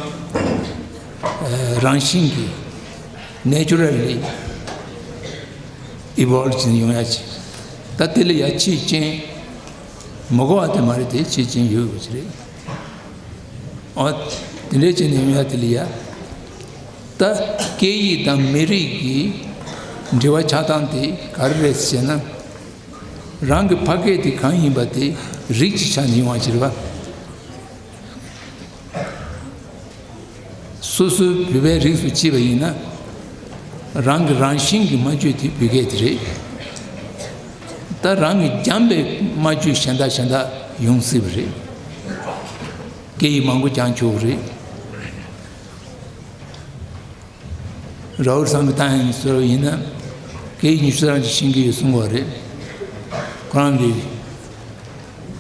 ཨ། རང་བཞིན་གྱིས་naturally evolve བྱས་ནས་ཡོང་ཡ་ཅིག་ད་དེ་ལ་ཡ་ཆེས་ཅན། མ་གོ་བ་དེ་མ་རེད་དེ། ཆེས་ཅན་ཡོད་དགོས་ཀྱི་རེད། ཨོ། དེ་འདྲའི་བྱས་ནས་ཡོང་ཡ་དེ་ལ་ཡ། ད་སྐད་ཡིག་དང་མི་རིགས་ཀྱི་འབྲེལ་བ་ཆགས་སྟངས་དེ་ག་རེ་རེད་ཟེར་ན། རང་གི་ཕ་སྐད་དེ་གང་ཡིན་པ་དེ་རིགས་ཀྱི་ཆ་ནས་ཡོང་བ་ཅིག་རེད་བ། སོ་སོའི་བོད་པའི་རིགས་སུ་སྐྱེས་པ་ཡིན་ན། རང་གི་རང་བཞིན་གྱི་སྨྲ་བརྗོད་དེ་བོད་སྐད་དེ་རེད། ད་རང་གིས་སྦྱངས་པའི་སྨྲ་བརྗོད་གཞན་དག་གཞན་དག་ཡོང་སྲིད་པ་རེད། སྐད་ཡིག་མང་པོ་སྦྱང་ཆོག་གི་རེད། རའུལ་སང་གི་ཏང་ཡིན་ཟེར་བ་ཡིན་ན། སྐད་ཡིག་ཉི་ཤུ་རྩ་གྲངས་ཤིག་ཤེས་ཀྱི་ཡོད་གསུང་གི་ཡོད་རེད། ཁོ་རང་གིས་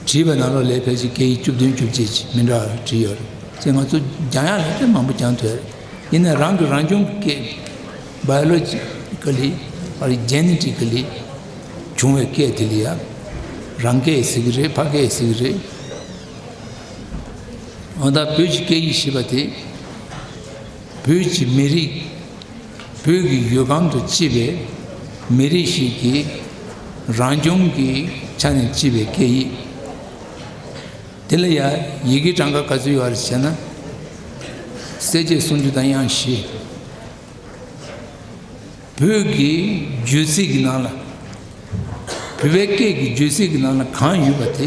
བྲིས་པའི་ནང་ལོགས་ལ་ཕལ་ཆེར་སྐད་ཡིག་བཅུ་བདུན་བཅུ་གཅིག་ཅིག་མི་འདྲ་བ་བྲིས་ཡོད་རེད། ཅེས་ང་ཚོ་སྦྱང་ཡག་ལ་དེ་མང་པོ་སྦྱང་ཐུབ་ཡོད་རེད། ཡིན་ནའི་རང་གི་རང་བྱུང་གི་སྐད། བྷའི་ཨོ་ལོ་ཇི་ཀ་ལི། ཨ་རི་ཇེ་ནེ་ཊིག་ཀ་ལི་བྱུང་བའི་སྐད་དེ་ལ་ཡ། རང་སྐད་ཟེར་གྱི་རེད། ཕ་སྐད་ཟེར་གྱི་རེད། འོ་ད་བོད་ཀྱི་སྐད་ཡིག་ཞེས་པ་དེ། བོད་ཀྱི་མི་རིགས། བོད་ཀྱི་ཡུལ་ཁམས་དང་གཅིག་པའི་མི་རིགས་ཤིག་གི་རང་བྱུང་གི་ཆ་ནས་སྐྱེས་པའི་སྐད་ཡིག། དེ་ལ་ཡང་ཡི་གེ་གྲངས་ཀ་ག་ཚོད་ཡོད་རེད་ཟེར་ན། གསལ་བྱེད་སུམ་ཅུ་དང་དབྱངས་བཞི། བོད་ཀྱི་རྒྱུད་ཚིག་གི་ནང་ལ། བོད་པའི་སྐད་ཀྱི་རྒྱུད་ཚིག་གི་ནང་ལ་གང་ཡོད་པ་དེ།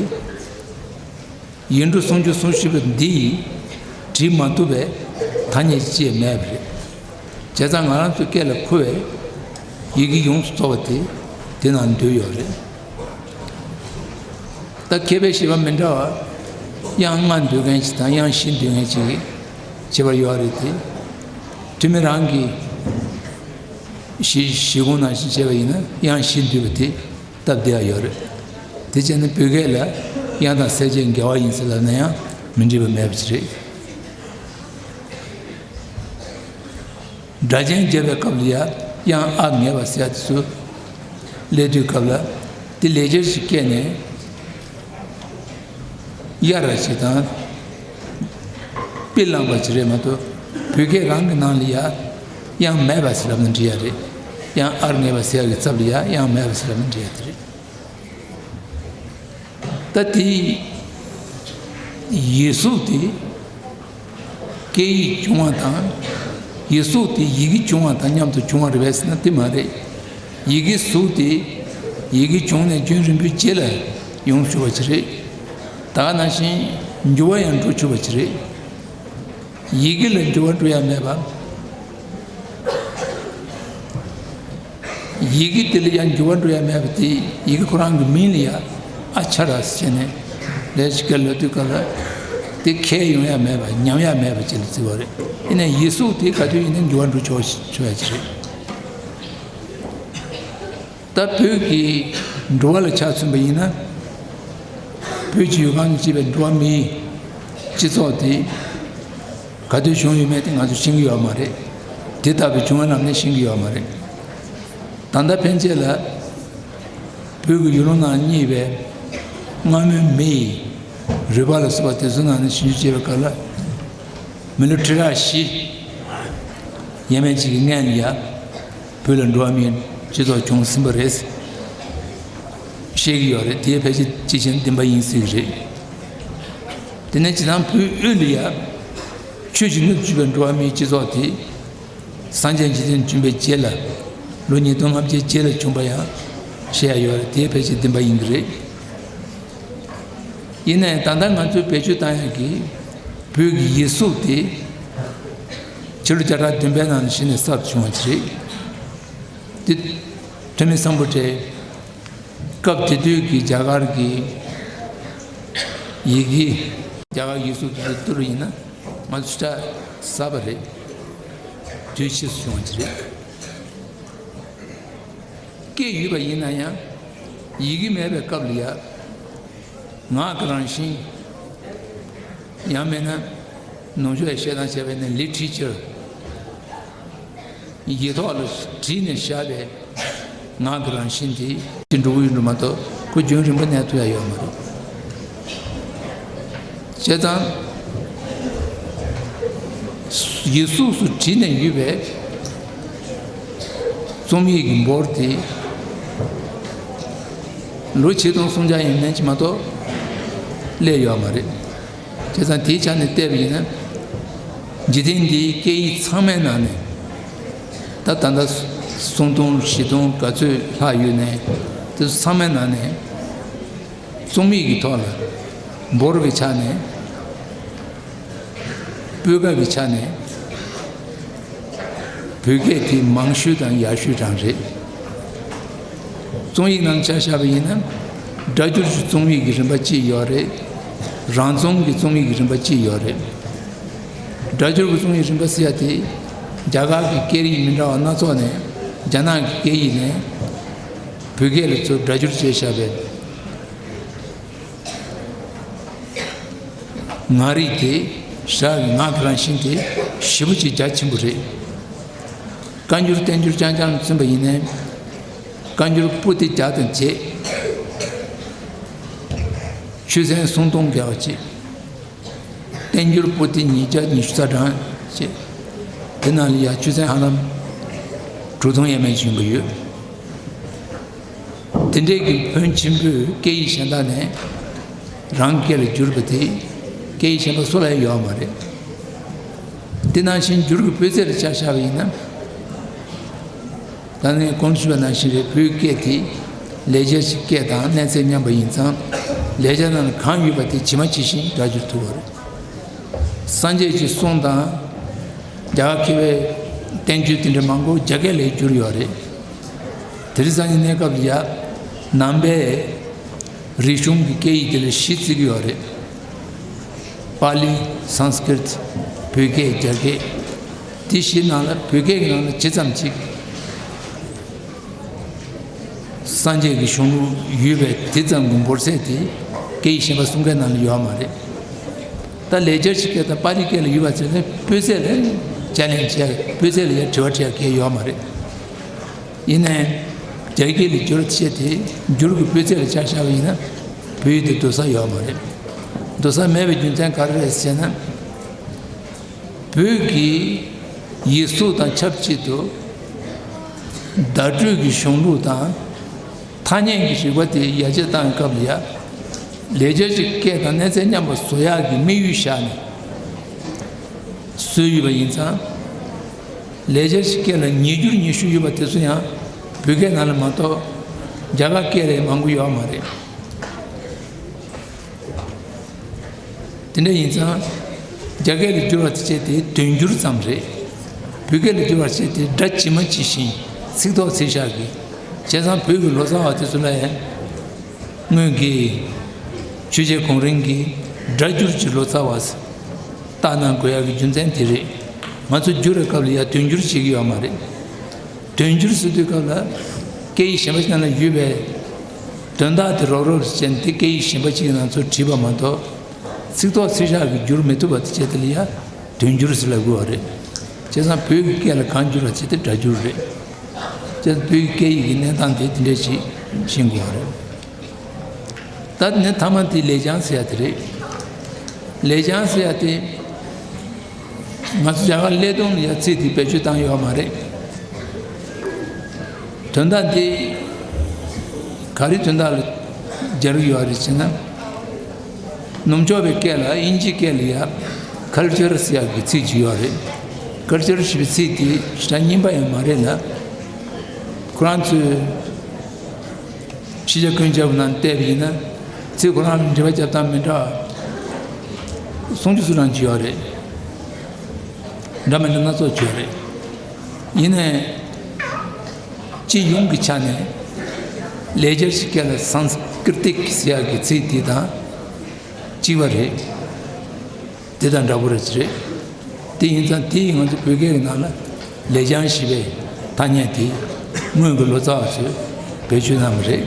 ཡིག་འབྲུ་སུམ་ཅུ་སོ་བཞི་པོ་འདི་ཡིས་བྲིས་མ་ཐུབ་པའི་ཐ་སྙད་ཅིག་མེད་པ་རེད། བྱས་ཙང་ང་རང་ཚོའི་སྐད་ལ་མཁོ་བའི་ཡི་གེ་ཡོངས་སུ་རྫོགས་པ་དེ་དེ་ནང་འདུས་ཡོད་རེད། ད་མཁས་པའི་བཞེད་པ་མི་འདྲ་བ། དབྱངས་ལྔ་འདུས་མཁན་ཅིག་དང་དབྱངས་བཞི་འདུས་མཁན་ཅིག་བྱེད་པ་ཡོད་རེད་དེ། ཐུ་མི་རང་གི་གཞི་གཞི་ཁུངས་ནང་བཞིན་བྱས་པ་ཡིན་ན་དབྱངས་བཞི་འདུས་པ་དེ། སྟབས་བདེ་བ་ཡོད་རེད། དེ་བྱས་ན་བོད་སྐད་ལ་དབྱངས་དང་གསལ་བྱེད་འགལ་བ་ཡིན་ཟེར་ལབ་ན་ཡང་མི་འགྲིག་པ་མེད་པ་ཅིག་རེད། སྒྲ་གཅན་བརྒྱབ་པའི་སྐབས་ལ་ཡང་དབྱངས་ཨ་ངེས་པ་ཟེར་ཡ་དེ་ཚོ་སླེབས་དུས་སྐབས་ལ་དེ་ལེགས་སྦྱར་ཞིག་བཀལ་ནས་ཡ་ར་ཞིག་དང་། པི་བླངས་པ་ཅིག་རེད་མ་གཏོགས་བོད་སྐད་རང་གི་ནང་ལ་ཡ་དབྱངས་མེད་པ་ཟེར་ལབ་ན་འགྲིག་ཡ་རེད། དབྱངས་ཨར་ངེས་པ་ཟེར་ཡ་གི་ཚབ་ལ་ཡ་དབྱངས་མེད་པ་ཟེར་ལབ་ན་འགྲིག་ཡ་དེ་རེད། ད་དེ་ཡིག་གཟུགས་དེ་སྐད་ཡིག་བྱུང་བ་དང་། ཡིག་གཟུགས་དེ་ཡི་གེ་བྱུང་བ་དང་མཉམ་དུ་བྱུང་བ་རེད་པས་ཟེར་ན་དེ་མ་རེད། ཡི་གེ་གཟུགས་དེ་ཡི་གེ་བྱུང་ནས་རྒྱུན་རིང་པོའི་རྗེས་ལ་ཡོང་ཆོག་པ་ཅིག་རེད། ད་ག་ནང་བཞིན་འགྱུར་བ་ཡང་འགྲོ་ཆོག་པ་ཅིག་རེད། ཡི་གེ་ལ་འགྱུར་བ་འགྲོ་ཡ་མེད་པ། ཡི་གེ་དེ་ལ་ཡང་འགྱུར་བ་འགྲོ་ཡ་མེད་པ་དེ་ཡི་གེ་ཁོ་རང་གི་མིང་ལ་ཡང་ཨ་ཆ་ར་ཟེར་ནས་ལས་ཅིག་ག་ལབ་དུས་སྐབས་ལ་དེ་ཁྱད་ཡོང་ཡ་མེད་པ་ཉམས་ཡ་མེད་པ་ཅིག་ལ་བརྩི་བ་རེད། ཡིན་ནའི་ཡིག་གཟུགས་དེ་ག་དུས་ཡིན་ནའི་འགྱུར་བ་འགྲོ་ཆོག་ཆོག་ཡ་ཅིག་རེད། ད་བོད་ཀྱི་འགྲོ་བ་ལ་ཆ་མཚོན་པ་ཡིན་ན། བོད་ཀྱི་ཡུལ་ཁམས་སུ་སྐྱེས་པའི་འགྲོ་བ་མིའི་སྤྱི་ཚོགས་དེ་ག་དུས་བྱུང་ཡོད་མེད་དེ་ང་ཚོས་ཤེས་ཀྱི་ཡོད་མ་རེད། དེ་ལྟ་བུའི་བྱུང་བའི་ལམ་ནས་ཤེས་ཀྱི་ཡོད་མ་རེད། ད་ལྟ་ཕན་ཆད་ལ་བོད་ཀྱི་ཡུལ་ལུང་ནང་རྙེད་པའི་སྔ་མོའི་མི་ཡི་རུས་པ་ལ་སོགས་པ་དེ་ཚོའི་ནང་ནས་ཞིབ་འཇུག་བྱེད་པའི་སྐབས་ལ་མི་ལོ་ཁྲི་ཕྲག་བཞི་ཡས་མས་ཅིག་གི་སྔན་ལ་ཡ། བོད་ལ་འགྲོ་བ་མིའི་སྤྱི་ཚོགས་བྱུང་ཟིན་པ་རེད། བཤད་ཀྱི་ཡོད་རེད། དེ་ཕལ་ཆེར་ཅི་བྱས་ན་བདེན་པ་ཡིན་སྲིད་ཀྱི་རེད། དེ་ནས་སྤྱིར་བཏང་བོད་དབུས་ལ་ཡ། ཆོས་ཀྱི་སྣོད་བཅུད་པའི་འགྲོ་བ་མིའི་སྤྱི་ཚོགས་དེ། སངས་རྒྱས་འཇིག་རྟེན་བྱོན་པའི་རྗེས་ལ། ལོ་ཉིས་སྟོང་ལྔ་བརྒྱའི་རྗེས་ལ་བྱུང་པ་ཡང་བཤད་ཡ་ཡོད་རེད། དེ་ཕལ་ཆེར་བདེན་པ་ཡིན་གྱི་རེད། ཡིན་ནའི་ད་ལྟ་ང་ཚོས་བེད་སྤྱོད་བཏང་ཡ་གི་བོད་ཀྱི་ཡིག་གཟུགས་དེ་ཕྱི་ལོ་བརྒྱ་ཕྲག་བདུན་པའི་ནང་ནས་གཞི་ནས་གསར་དུ་བྱུང་བ་ཅིག་རེད། དེ་ཐོན་མི་སམ་བྷོ་ཊའི་སྐབས་དེ་དུས་ཀྱི་རྒྱ་གར་གྱི་ཡི་གེ། རྒྱ་གར་ཡིག་གཟུགས་དེ་ཚོ་བསྡུར་བ་ཡིན་ན་ང་ཚོ་ཆ་ཟབ་པ་རེད། དུས་ཕྱིས་སུ་བྱུང་བ་ཅིག་རེད། སྐད་ཡོད་པ་ཡིན་ན་ཡང་ཡི་གེ་མེད་པའི་སྐབས་ལ་ཡ། ངག་གི་རང་བཞིན། ཡང་མིན་ན་ནུབ་ཕྱོགས་ཀྱི་བཤད་སྟངས་བྱས་པ་ཡིན་ན་ལི་ཊི་རེ་ཅར། ཡིག་ཐོག་ལ་བྲིས་ནས་བཞག་པའི་ངག་གི་རང་བཞིན་དེ་ཅིག་འགྲོ་གི་ཡོད་འགྲོ་མ་གཏོགས་ཁོ་རྒྱུན་རིང་པོ་གནས་ཐུབ་ཡ་ཡོད་མ་རེད། བྱས་ཙང་། ཡིག་གཟུགས་སུ་བྲིས་ནས་ཡོད་པའི་རྩོམ་ཡིག་གི་འབོར་དེ་ལོ་ཆིག་སྟོང་སུམ་བརྒྱ་ཡས་མས་ཅིག་མ་གཏོགས་སླེབས་ཡོད་མ་རེད། བྱས་ཙང་དེའི་ཆ་ནས་བལྟས་པ་ཡིན་ན། འཇིག་རྟེན་འདིའི་སྐད་ཡིག་ཚང་མའི་ནང་ནས་ད་ད་ལྟ་སུམ་སྟོང་བཞི་སྟོང་ག་ཚོད་ལྷག་ཡོད་ནའི་དེ་ཚོ་ཚང་མའི་ནང་ནས། རྩོམ་ཡིག་གི་ཐོག་ལ་འབོར་གྱི་ཆ་ནས། སྤུས་ཀ་གི་ཆ་ནས། བོད་སྐད་དེ་མང་ཤོས་དང་ཡག་ཤོས་རང་རེད། རྩོམ་ཡིག་ནང་ཆ་བཞག་པ་ཡིན་ན། སྒྲ་སྒྱུར་གྱི་རྩོམ་ཡིག་གི་རིམ་པ་གཅིག་ཡོད་རེད། རང་རྩོམ་གྱི་རྩོམ་ཡིག་གི་རིམ་པ་གཅིག་ཡོད་རེད། སྒྲ་སྒྱུར་གྱི་རྩོམ་ཡིག་རིམ་པ་ཟེར་ཡ་དེ། རྒྱ་གར་གྱི་སྐད་ཡིག་མི་འདྲ་བ་སྣ་ཚོགས་ནས། རྒྱ་ནག་གི་སྐད་ཡིག་ནས་བོད་སྐད་ལ་ཚུར་སྒྲ་སྒྱུར་བྱས་བཞག་པའི་ངག་རིག་དེ། ཞྭ་གི་ངག་གི་རང་བཞིན་དེ་ཞེ་པོ་ཅིག་རྒྱ་ཆེན་པོ་རེད། བཀའ་འགྱུར་བསྟན་འགྱུར་རྐྱང་རྐྱང་བཙུན་པ་ཡིན་ནའི། བཀའ་འགྱུར་པོ་ཏི་བརྒྱ་དང་བརྒྱད། ཆོས་ཚན་སུམ་སྟོང་བརྒལ་བ་བཅས། བསྟན་འགྱུར་པོ་ཏི་ཉིས་བརྒྱ་ཉི་ཤུ་རྩ་གྲངས་བཅས། དེ་ནང་ལ་ཡང་ཆོས་ཚན་ཧ་ལམ་དྲུག་སྟོང་ཡས་མས་ཅིག་ཡོང་གི་ཡོད། དེ་འདྲའི་གི་ཕོན་ཆེན་པོས་སྐད་ཡིག་གཞན་དག་ནས་རང་སྐད་ལ་བསྒྱུར་བ་དེ། སྐད་ཡིག་གཞན་པ་སུ་ལ་ཡང་ཡོད་མ་རེད། དེ་ནང་བཞིན་འགྱུར་གྱི་སྤུས་ཚད་ལ་ཆ་བཞག་པ་ཡིན་ན། ད་ནི་གོང་དུ་ཞུས་པ་ནང་བཞིན་རེད། བོད་སྐད་དེ་ལེགས་སྦྱར་གྱི་སྐད་དང་གནས་ཚད་མཉམ་པ་ཡིན་ཙང་། ལེགས་སྦྱར་ནང་ལ་གང་ཡོད་པ་དེ་ཇི་མ་ཇི་བཞིན་སྒྲ་སྒྱུར་ཐུབ་པ་རེད། སངས་རྒྱས་ཀྱི་གསུང་དང་། རྒྱ་གར་མཁས་པའི་བསྟན་བཅོས་དེ་འདྲ་མང་པོ་རྒྱ་སྐད་ལ་བསྒྱུར་ཡོད་རེད། དེང་སང་གི་གནས་སྐབས་ལ་ཡ། ནང་པའི་རིག་གཞུང་གི་སྐད་ཡིག་དེ་ལ་བཞི་བརྩི་གི་ཡོད་རེད། པཱ་ལི། སཾ་སྐྲྀཏ། བོད་སྐད། རྒྱ་སྐད། དེ་བཞི་ནང་ལ་བོད་སྐད་ཀྱི་ནང་ལ་ཇི་ཙམ་ཅིག་སངས་རྒྱས་ཀྱི་གཞུང་ལུགས་ཡོད་པའི་དེ་ཙམ་གྱི་འབོར་ཚད་དེ་སྐད་ཡིག་གཞན་པ་གསུམ་ཀའི་ནང་ལ་ཡོད་མ་རེད། ད་ལེགས་སྦྱར་གྱི་སྐད་དང་པཱ་ལི་སྐད་ལ་ཡོད་པ་ཚོ་ནི་སྤུས་ཚད་ལ་ཅ་ལེན་བྱས། སྤུས་ཚད་ལ་ཡ་དྲི་བ་དྲི་ཡ་གང་ཡང་ཡོད་མ་རེད། ཡིན་ནའི། རྒྱ་སྐད་ལ་བསྒྱུར་བྱས་ཏེ་འགྱུར་གྱི་སྤུས་ཚད་ལ་ཆ་བཞག་པ་ཡིན་ན། བོད་ཡིག་དེ་སྡུག་ས་ཡོད་མ་རེད། སྡུག་ས་མེད་པའི་རྒྱུ་མཚན་ག་རེ་རེད་ཟེར་ན། བོད་ཀྱི་ཡིག་གཟུགས་དང་ཆབས་ཅིག་ཏུ། བརྡ་སྤྲོད་ཀྱི་གཞུང་ལུགས་དང་། ཐ་སྙད་ཀྱི་རིག་པ་དེ་ཡར་རྒྱས་བཏང་བའི་སྐབས་ལ་ཡ། ལེགས་སྦྱར་གྱི་སྐད་དང་གནས་ཚད་མཉམ་པ་བཟོ་ཡག་གི་དམིགས་ཡུལ་བཞག་ནས་བཟོས་ཡོད་པ་ཡིན་ཙང་། ལེགས་སྦྱར་གྱི་སྐད་ལ་ཉིས་འགྱུར་ཉི་ཤུ་ཡོད་པ་དེ་ཚོ་ཡང་བོད་སྐད་ནང་ལ་མ་གཏོགས། རྒྱ་གར་སྐད་ལས་མང་པོ་ཡོད་མ་རེད། དེ་འདྲ་ཡིན་ཙང་། རྒྱ་སྐད་ལ་བསྒྱུར་བ་བྱས་ཏེ་དོན་འགྱུར་ཙམ་རེད། བོད་སྐད་ལ་བསྒྱུར་བ་བྱས་ཏེ་སྒྲ་ཇི་མ་ཇི་བཞིན་ཚིག་ཐོག་ཚིག་བཞག་གི། བྱས་ཙང་བོད་ཀྱི་ལོ་ཙཱ་བ་དེ་ཚོ་ལ་ཡང་། སྔོན་གྱི་ཆོས་རྗེ་གོང་རིམ་གྱི་སྒྲ་སྒྱུར་གྱི་ལོ་ཙཱ་བ་ཟེར་བཏགས་གནང་དགོས་ཡག་གི་རྒྱུ་མཚན་དེ་རེད། ང་ཚོ་བསྒྱུར་བའི་སྐབས་ལ་ཡང་དོན་འགྱུར་བྱེད་ཀྱི་ཡོད་མ་རེད། དོན་འགྱུར་ཟེར་དུས་སྐབས་ལ། སྐད་ཡིག་གཞན་པ་ཞིག་ནང་ལ་ཡོད་པའི་དོན་དག་དེ་རོབ་རོབ་ཅན་དེ་སྐད་ཡིག་གཞན་པ་ཞིག་གི་ནང་ཚུར་བྲིས་པ་མ་གཏོགས། ཚིག་ཐོག་ཚིག་བཞག་གིས་བསྒྱུར་མི་ཐུབ་པ་དེ་བྱས་དེ་ལ་ཡང་དོན་འགྱུར་ཟེར་ལབ་དགོས་པ་རེད། བྱས་ཙང་བོད་ཀྱི་སྐད་ལ་གང་བསྒྱུར་བ་བྱས་ཏེ་སྒྲ་སྒྱུར་རེད། བྱས་ཙང་བོད་ཀྱི་སྐད་ཡིག་གི་གནས་སྟངས་དེ་དེ་འདྲ་ཞིག་ཤེས་དགོས་པ་རེད། ད་ནི་མཐའ་མ་དེ་ལེགས་བྱང་ཟེར་ཡ་དེ་རེད། ལེགས་བྱང་ཟེར་ཡ་དེ། ང་ཚོ་རྒྱ་གར་ཀླད་སྟོང་ལ་ཡ་ཚིག་དེ་བེད་སྤྱོད་བཏང་ཡོད་མ་རེད། དོན་དག་འདི་ག་རེ་དོན་དག་ལ་སྦྱར་ཡོད་རེད་ཟེར་ན། ནུབ་ཕྱོགས་པའི་སྐད་ལ། དབྱིན་ཇིའི་སྐད་ལ་ཡ་ཁལ་ཅར་ཟེར་ཡག་གི་ཚིག་ཅིག་ཡོད་རེད། ཁལ་ཅར་ཞེས་པའི་ཚིག་དེ་ཞེ་དྲག་རྙིང་པ་ཡང་མ་རེད་ལ། ཁོ་རང་ཚོས་ཕྱི་རྒྱལ་ཀུན་ཁྱབ་ནང་བལྟས་པ་ཡིན་ན། ཚིག་ཁོ་རང་ལ་འགྲེལ་པ་རྒྱབ་སྟངས་མི་འདྲ་བ་སུམ་ཅུ་སོ་གྲངས་ཅིག་ཡོད་རེད། འདྲ་མི་འདྲ་སྣ་ཚོགས་ཡོད་རེད། ཡིན་ནའི། སྤྱི་ཡོངས་ཀྱི་ཆ་ནས་ལེགས་སྦྱར་གྱི་སྐད་ལ་སཾ་སྐྲྀ་ཏིཀ་ཟེར་ཡག་གི་ཚིག་དེ་དང་གཅིག་པ་རེད། དེ་དང་འདྲ་པོ་རེད་ཟེར་རེད། དེ་ཡིན་ཙང་དེ་ཡིས་ང་ཚོ་བོད་སྐད་ཀྱི་ནང་ལ་ལེགས་བྱང་ཞེས་པའི་ཐ་སྙད་དེ་སྔོན་གྱི་ལོ་ཙཱ་བ་ཚོས་བེད་སྤྱོད་གནང་བ་རེད།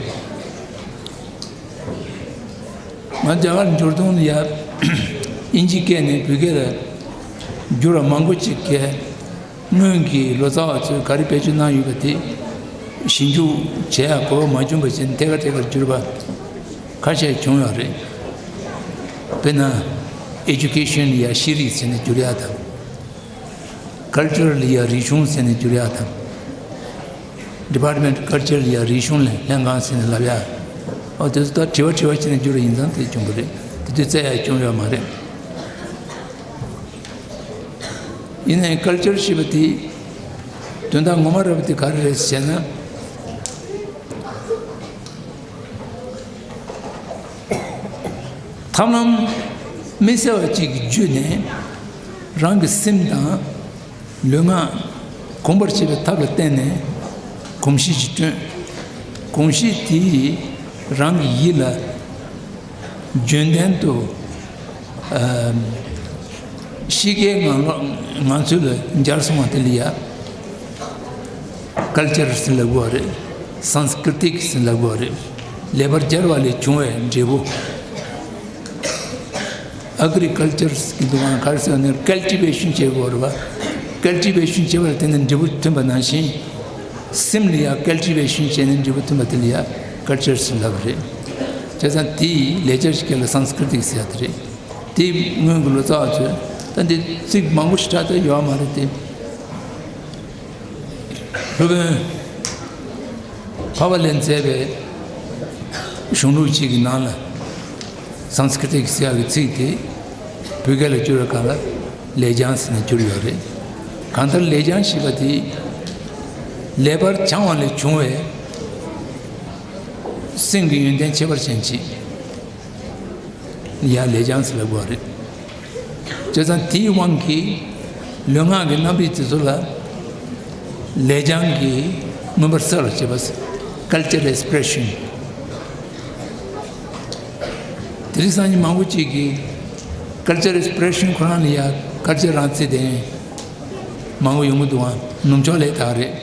ང་རྒྱ་གར་འབྱོར་དུས་ལ་ཡ་དབྱིན་ཇིའི་སྐད་ནས་བོད་སྐད་ལ་བསྒྱུར་བ་མང་པོ་ཅིག་གིས། སྔོན་གྱི་ལོ་ཙཱ་བ་ཚོས་ག་རེ་བེད་སྤྱོད་གནང་ཡོད་པ་དེ་ཞིབ་འཇུག་བྱེད་ཡག་གོ་བ་མ་བྱུང་བ་བྱས་ནས་ཐད་ཀར་ཐད་ཀར་བསྒྱུར་བ་ཁ་ཤས་བྱུང་ཡོད་རེད། དཔེར་ན། ཨེ་ཇུ་ཀེ་ཤན་ལ་ཡ་ཤེས་རིག་ཟེར་ནས་བསྒྱུར་ཡག་དང་། ཀལ་ཅར་ལ་ཡ་རིག་གཞུང་ཟེར་ནས་བསྒྱུར་ཡག་དང་། ཌི་པཱར་ཊི་མེན་ཊི་ཀལ་ཅར་ལ་ཡ་རིག་གཞུང་ལས་ལྷན་ཁང་ཟེར་ནས་ལབ་ཡག་འོ་དེ་ཚོ་ད་དྲི་བ་དྲི་བ་བྱས་ནས་བསྒྱུར་བ་ཡིན་ཙང་དེ་བྱུང་བ་རེད། དེ་དུས་བཙལ་ཡག་བྱུང་ཡོད་མ་རེད། ཡིན་ནའི་ཀལ་ཅར་ཞེས་པ་དེ་དོན་དག་ངོ་མ་རེད་པ་དེ་ག་རེ་རེད་ཟེར་ན། ཐབས་ལམ་མི་གསལ་བ་ཅིག་གི་བརྒྱུད་ནས་རང་གི་སེམས་དང་ལུས་ངག་ གོམས་པར་བྱེད་པའི་ཐབས་ལ་བརྟེན་ནས་གོམས་གཤིས་ཤིག་བསྐྲུན། གོམས་གཤིས་དེས་རང་གི་ཡིད་ལ་རྒྱུན་ལྡན་དུ་ཨམ། གཤིས་ཀའི་ངང་ལོག་ངང་ཚུལ་ལ་འབྱར་སོང་བ་དེ་ལ་ཡ་ཀལ་ཅར་ཟེར་ལབ་དགོས་རེད། སཾ་སྐྲྀ་ཏིཀ་ཟེར་ལབ་དགོས་རེད། ལེགས་པར་སྦྱར་བ་ལས་བྱུང་བའི་འབྲས་བུ། ཨེག་རི་ཀལ་ཅར་གྱི་འདུ་ཁང་ག་རེ་ཟེར་ན་ཀལ་ཊི་བེ་ཤན་བྱེད་དགོས་རེད་པ། ཀལ་ཊི་བེ་ཤན་བྱེད་པར་བརྟེན་ནས་འབྲས་བུ་ཐོན་པ་ནང་བཞིན། སེམས་ལ་ཡང་ཀལ་ཊི་བེ་ཤན་བྱས་ནས་འབྲས་བུ་ཐོན་པ་དེ་ལ་ཡང་ཀལ་ཅར་ཟེར་ལབ་པ་རེད། བྱས་ཙང་དེའི་ལེགས་སྦྱར་གྱི་སྐད་ལ་སཾ་སྐྲྀ་ཏིཀ་ཟེར་ཡ་དེ་རེད། དེའི་སྔོན་གྱི་ལོ་ཙཱ་བ་ཚོས་ད་འདི་ཚིག་མང་པོ་ཞིག་བྲིས་ཏེ་ཡོད་མ་རེད་དེ། སློབ་དཔོན་འཕགས་པ་ལས་མཛད་པའི་གཞུང་ལུགས་གཅིག་གི་ནང་ལ་སཾ་སྐྲྀ་ཏིཀ་ཟེར་ཡག་གི་ཚིག་དེ་བོད་སྐད་ལ་བསྒྱུར་བའི་སྐབས་ལ་ལེགས་སྦྱང་ཟེར་ནས་བསྒྱུར་ཡོད་རེད། གང་ལྟར་ལེགས་སྦྱང་ཞེས་པ་དེ་ལེགས་པར་སྦྱང་བ་ལས་བྱུང་བའི་སེམས་ཀྱི་ཡོན་ཏན་ཁྱད་པར་ཅན་གཅིག་ཡང་ལེགས་སྦྱང་ཟེར་ལབ་དགོས་རེད། བྱས་ཙང་དེའི་དབང་གིས་ལུས་ངག་གི་རྣམ་རིག་དེ་ཚོ་ལ་ལེགས་སྦྱང་གིས་མངོན་པར་གསལ་བར་བྱེད་པ། ཀལ་ཅར་ཨེག་སི་པི་རེ་ཤན། དེ་རིང་སང་ཉིན་མང་པོ་ཅིག་གིས་ཀལ་ཅར་ཨེག་སི་པི་རེ་ཤན་ཁོ་རང་ལ་ཡང་ཀལ་ཅར་རང་བརྩིས་ཏེ་མང་པོ་ཡོང་གི་འདུག་ཨང་། ནུབ་ཕྱོགས་ལས་དག་རེད།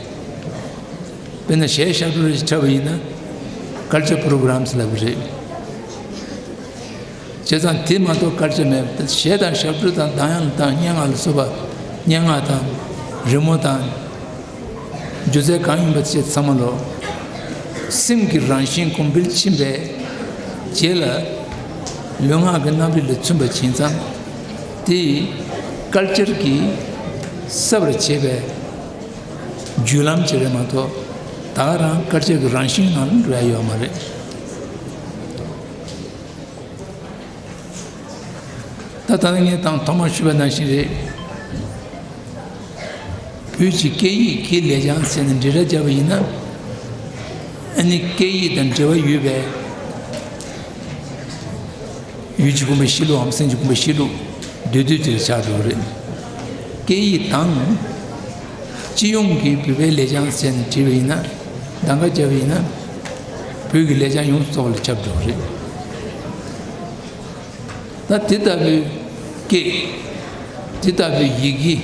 དཔེར་ན་གཞས་ཞབས་བྲོ་རེ་ཞིག་འཁྲབ་པ་ཡིན་ན་ཀལ་ཅར་པོ་རོ་གྷ་རམ་ཟེར་ལབ་ཀྱི་རེད། བྱས་ཙང་དེ་མ་གཏོགས་ཀལ་ཅར་མེད། གཞས་དང་ཞབས་བྲོ་དང་གདངས་དབྱངས་དང་སྙན་ངག་ལ་སོགས་པ། སྙན་ངག་དང་། རི་མོ་དང་། སྒྱུ་རྩལ་གང་ཡིན་པ་ཆེ་ཚང་མ་ལོ། སེམས་ཀྱི་རང་བཞིན་གོང་འཕེལ་ཕྱིན་པའི་རྗེས་ལ། ལུས་ངག་གི་རྣམ་རིག་ལ་མཚོན་པ་ཕྱིན་ཙང་། དེ་ཀལ་ཅར་གྱིས་གསལ་བར་བྱེད་པའི་བརྒྱུད་ལམ་ཅིག་རེད་མ་གཏོགས། ད་ག་རང་ཀལ་ཅར་གྱི་རང་བཞིན་ནང་ལ་འགྲོ་ཡ་ཡོད་མ་རེད། ད་ལྟ་ངས་དང་ཐོག་མར་ཞུས་པ་ནང་བཞིན་རེད། བོད་ཀྱི་སྐད་ཡིག་གི་ལེགས་སྦྱང་ཟེར་ནས་འབྲི་སྒྲ་བརྒྱབ་པ་ཡིན་ན། ཨ་ནི་སྐད་ཡིག་དང་འབྲེལ་བ་ཡོད་པའི་ཡུལ་གྱི་བུམ་པ་གཤིས་ལུགས་འམ་སེམས་ཀྱི་བུམ་པ་གཤིས་ལུགས་འདུས་སྡོད་ཅིག་ཆགས་འགྲོ་གི་རེད། སྐད་ཡིག་དང་སྤྱི་ཡོངས་ཀྱི་བོད་པའི་ལེགས་སྦྱང་ཟེར་ནས་བྲིས་པ་ཡིན་ན། གདམ་ག་བརྒྱབ་པ་ཡིན་ན། བོད་ཀྱི་ལེགས་སྦྱང་ཡོངས་སུ་རྫོགས་པ་ལ་ཁྱབ་འགྲོ་གི་རེད། ད་དེ་ལྟ་བུའི་སྐད། དེ་ལྟ་བུའི་ཡི་གེ།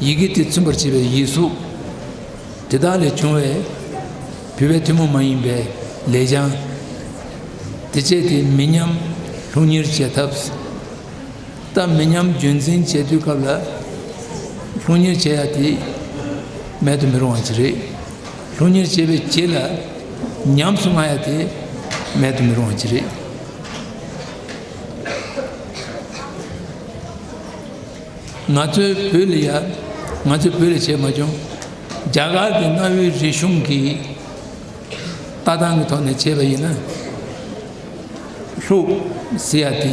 ཡི་གེ་དེ་མཚོན་པར་བྱེད་པའི་ཡིག་གཟུགས། དེ་དག་ལས་བྱུང་བའི་བོད་པའི་ཐུན་མོང་མ་ཡིན་པའི་ལེགས་སྦྱང་། དེ་བཅས་དེ་མི་ཉམས་སློབ་གཉེར་བྱེད་ཐབས། ད་མི་ཉམས་རྒྱུན་འཛིན་བྱེད་དུས་སྐབས་ལ་སློབ་གཉེར་བྱེད་ཡ་དེ་མེད་དུ་མི་རུང་བ་ཅིག་རེད། སློབ་གཉེར་བྱེད་པའི་རྗེས་ལ་ཉམས་སུ་བླང་ཡ་དེ་མེད་དུ་མི་རུང་བ་ཅིག་རེད། ང་ཚོའི་བོད་ལ་ཡ། ང་ཚོའི་བོད་ལ་བྱས་མ་བྱུང་། རྒྱ་གར་གྱི་གནའ་བོའི་རིག་གཞུང་གི་ལྟ་སྟངས་ཀྱི་ཐོག་ནས་བྱས་པ་ཡིན་ན། ལྷུག་ཟེར་ཡ་དེ་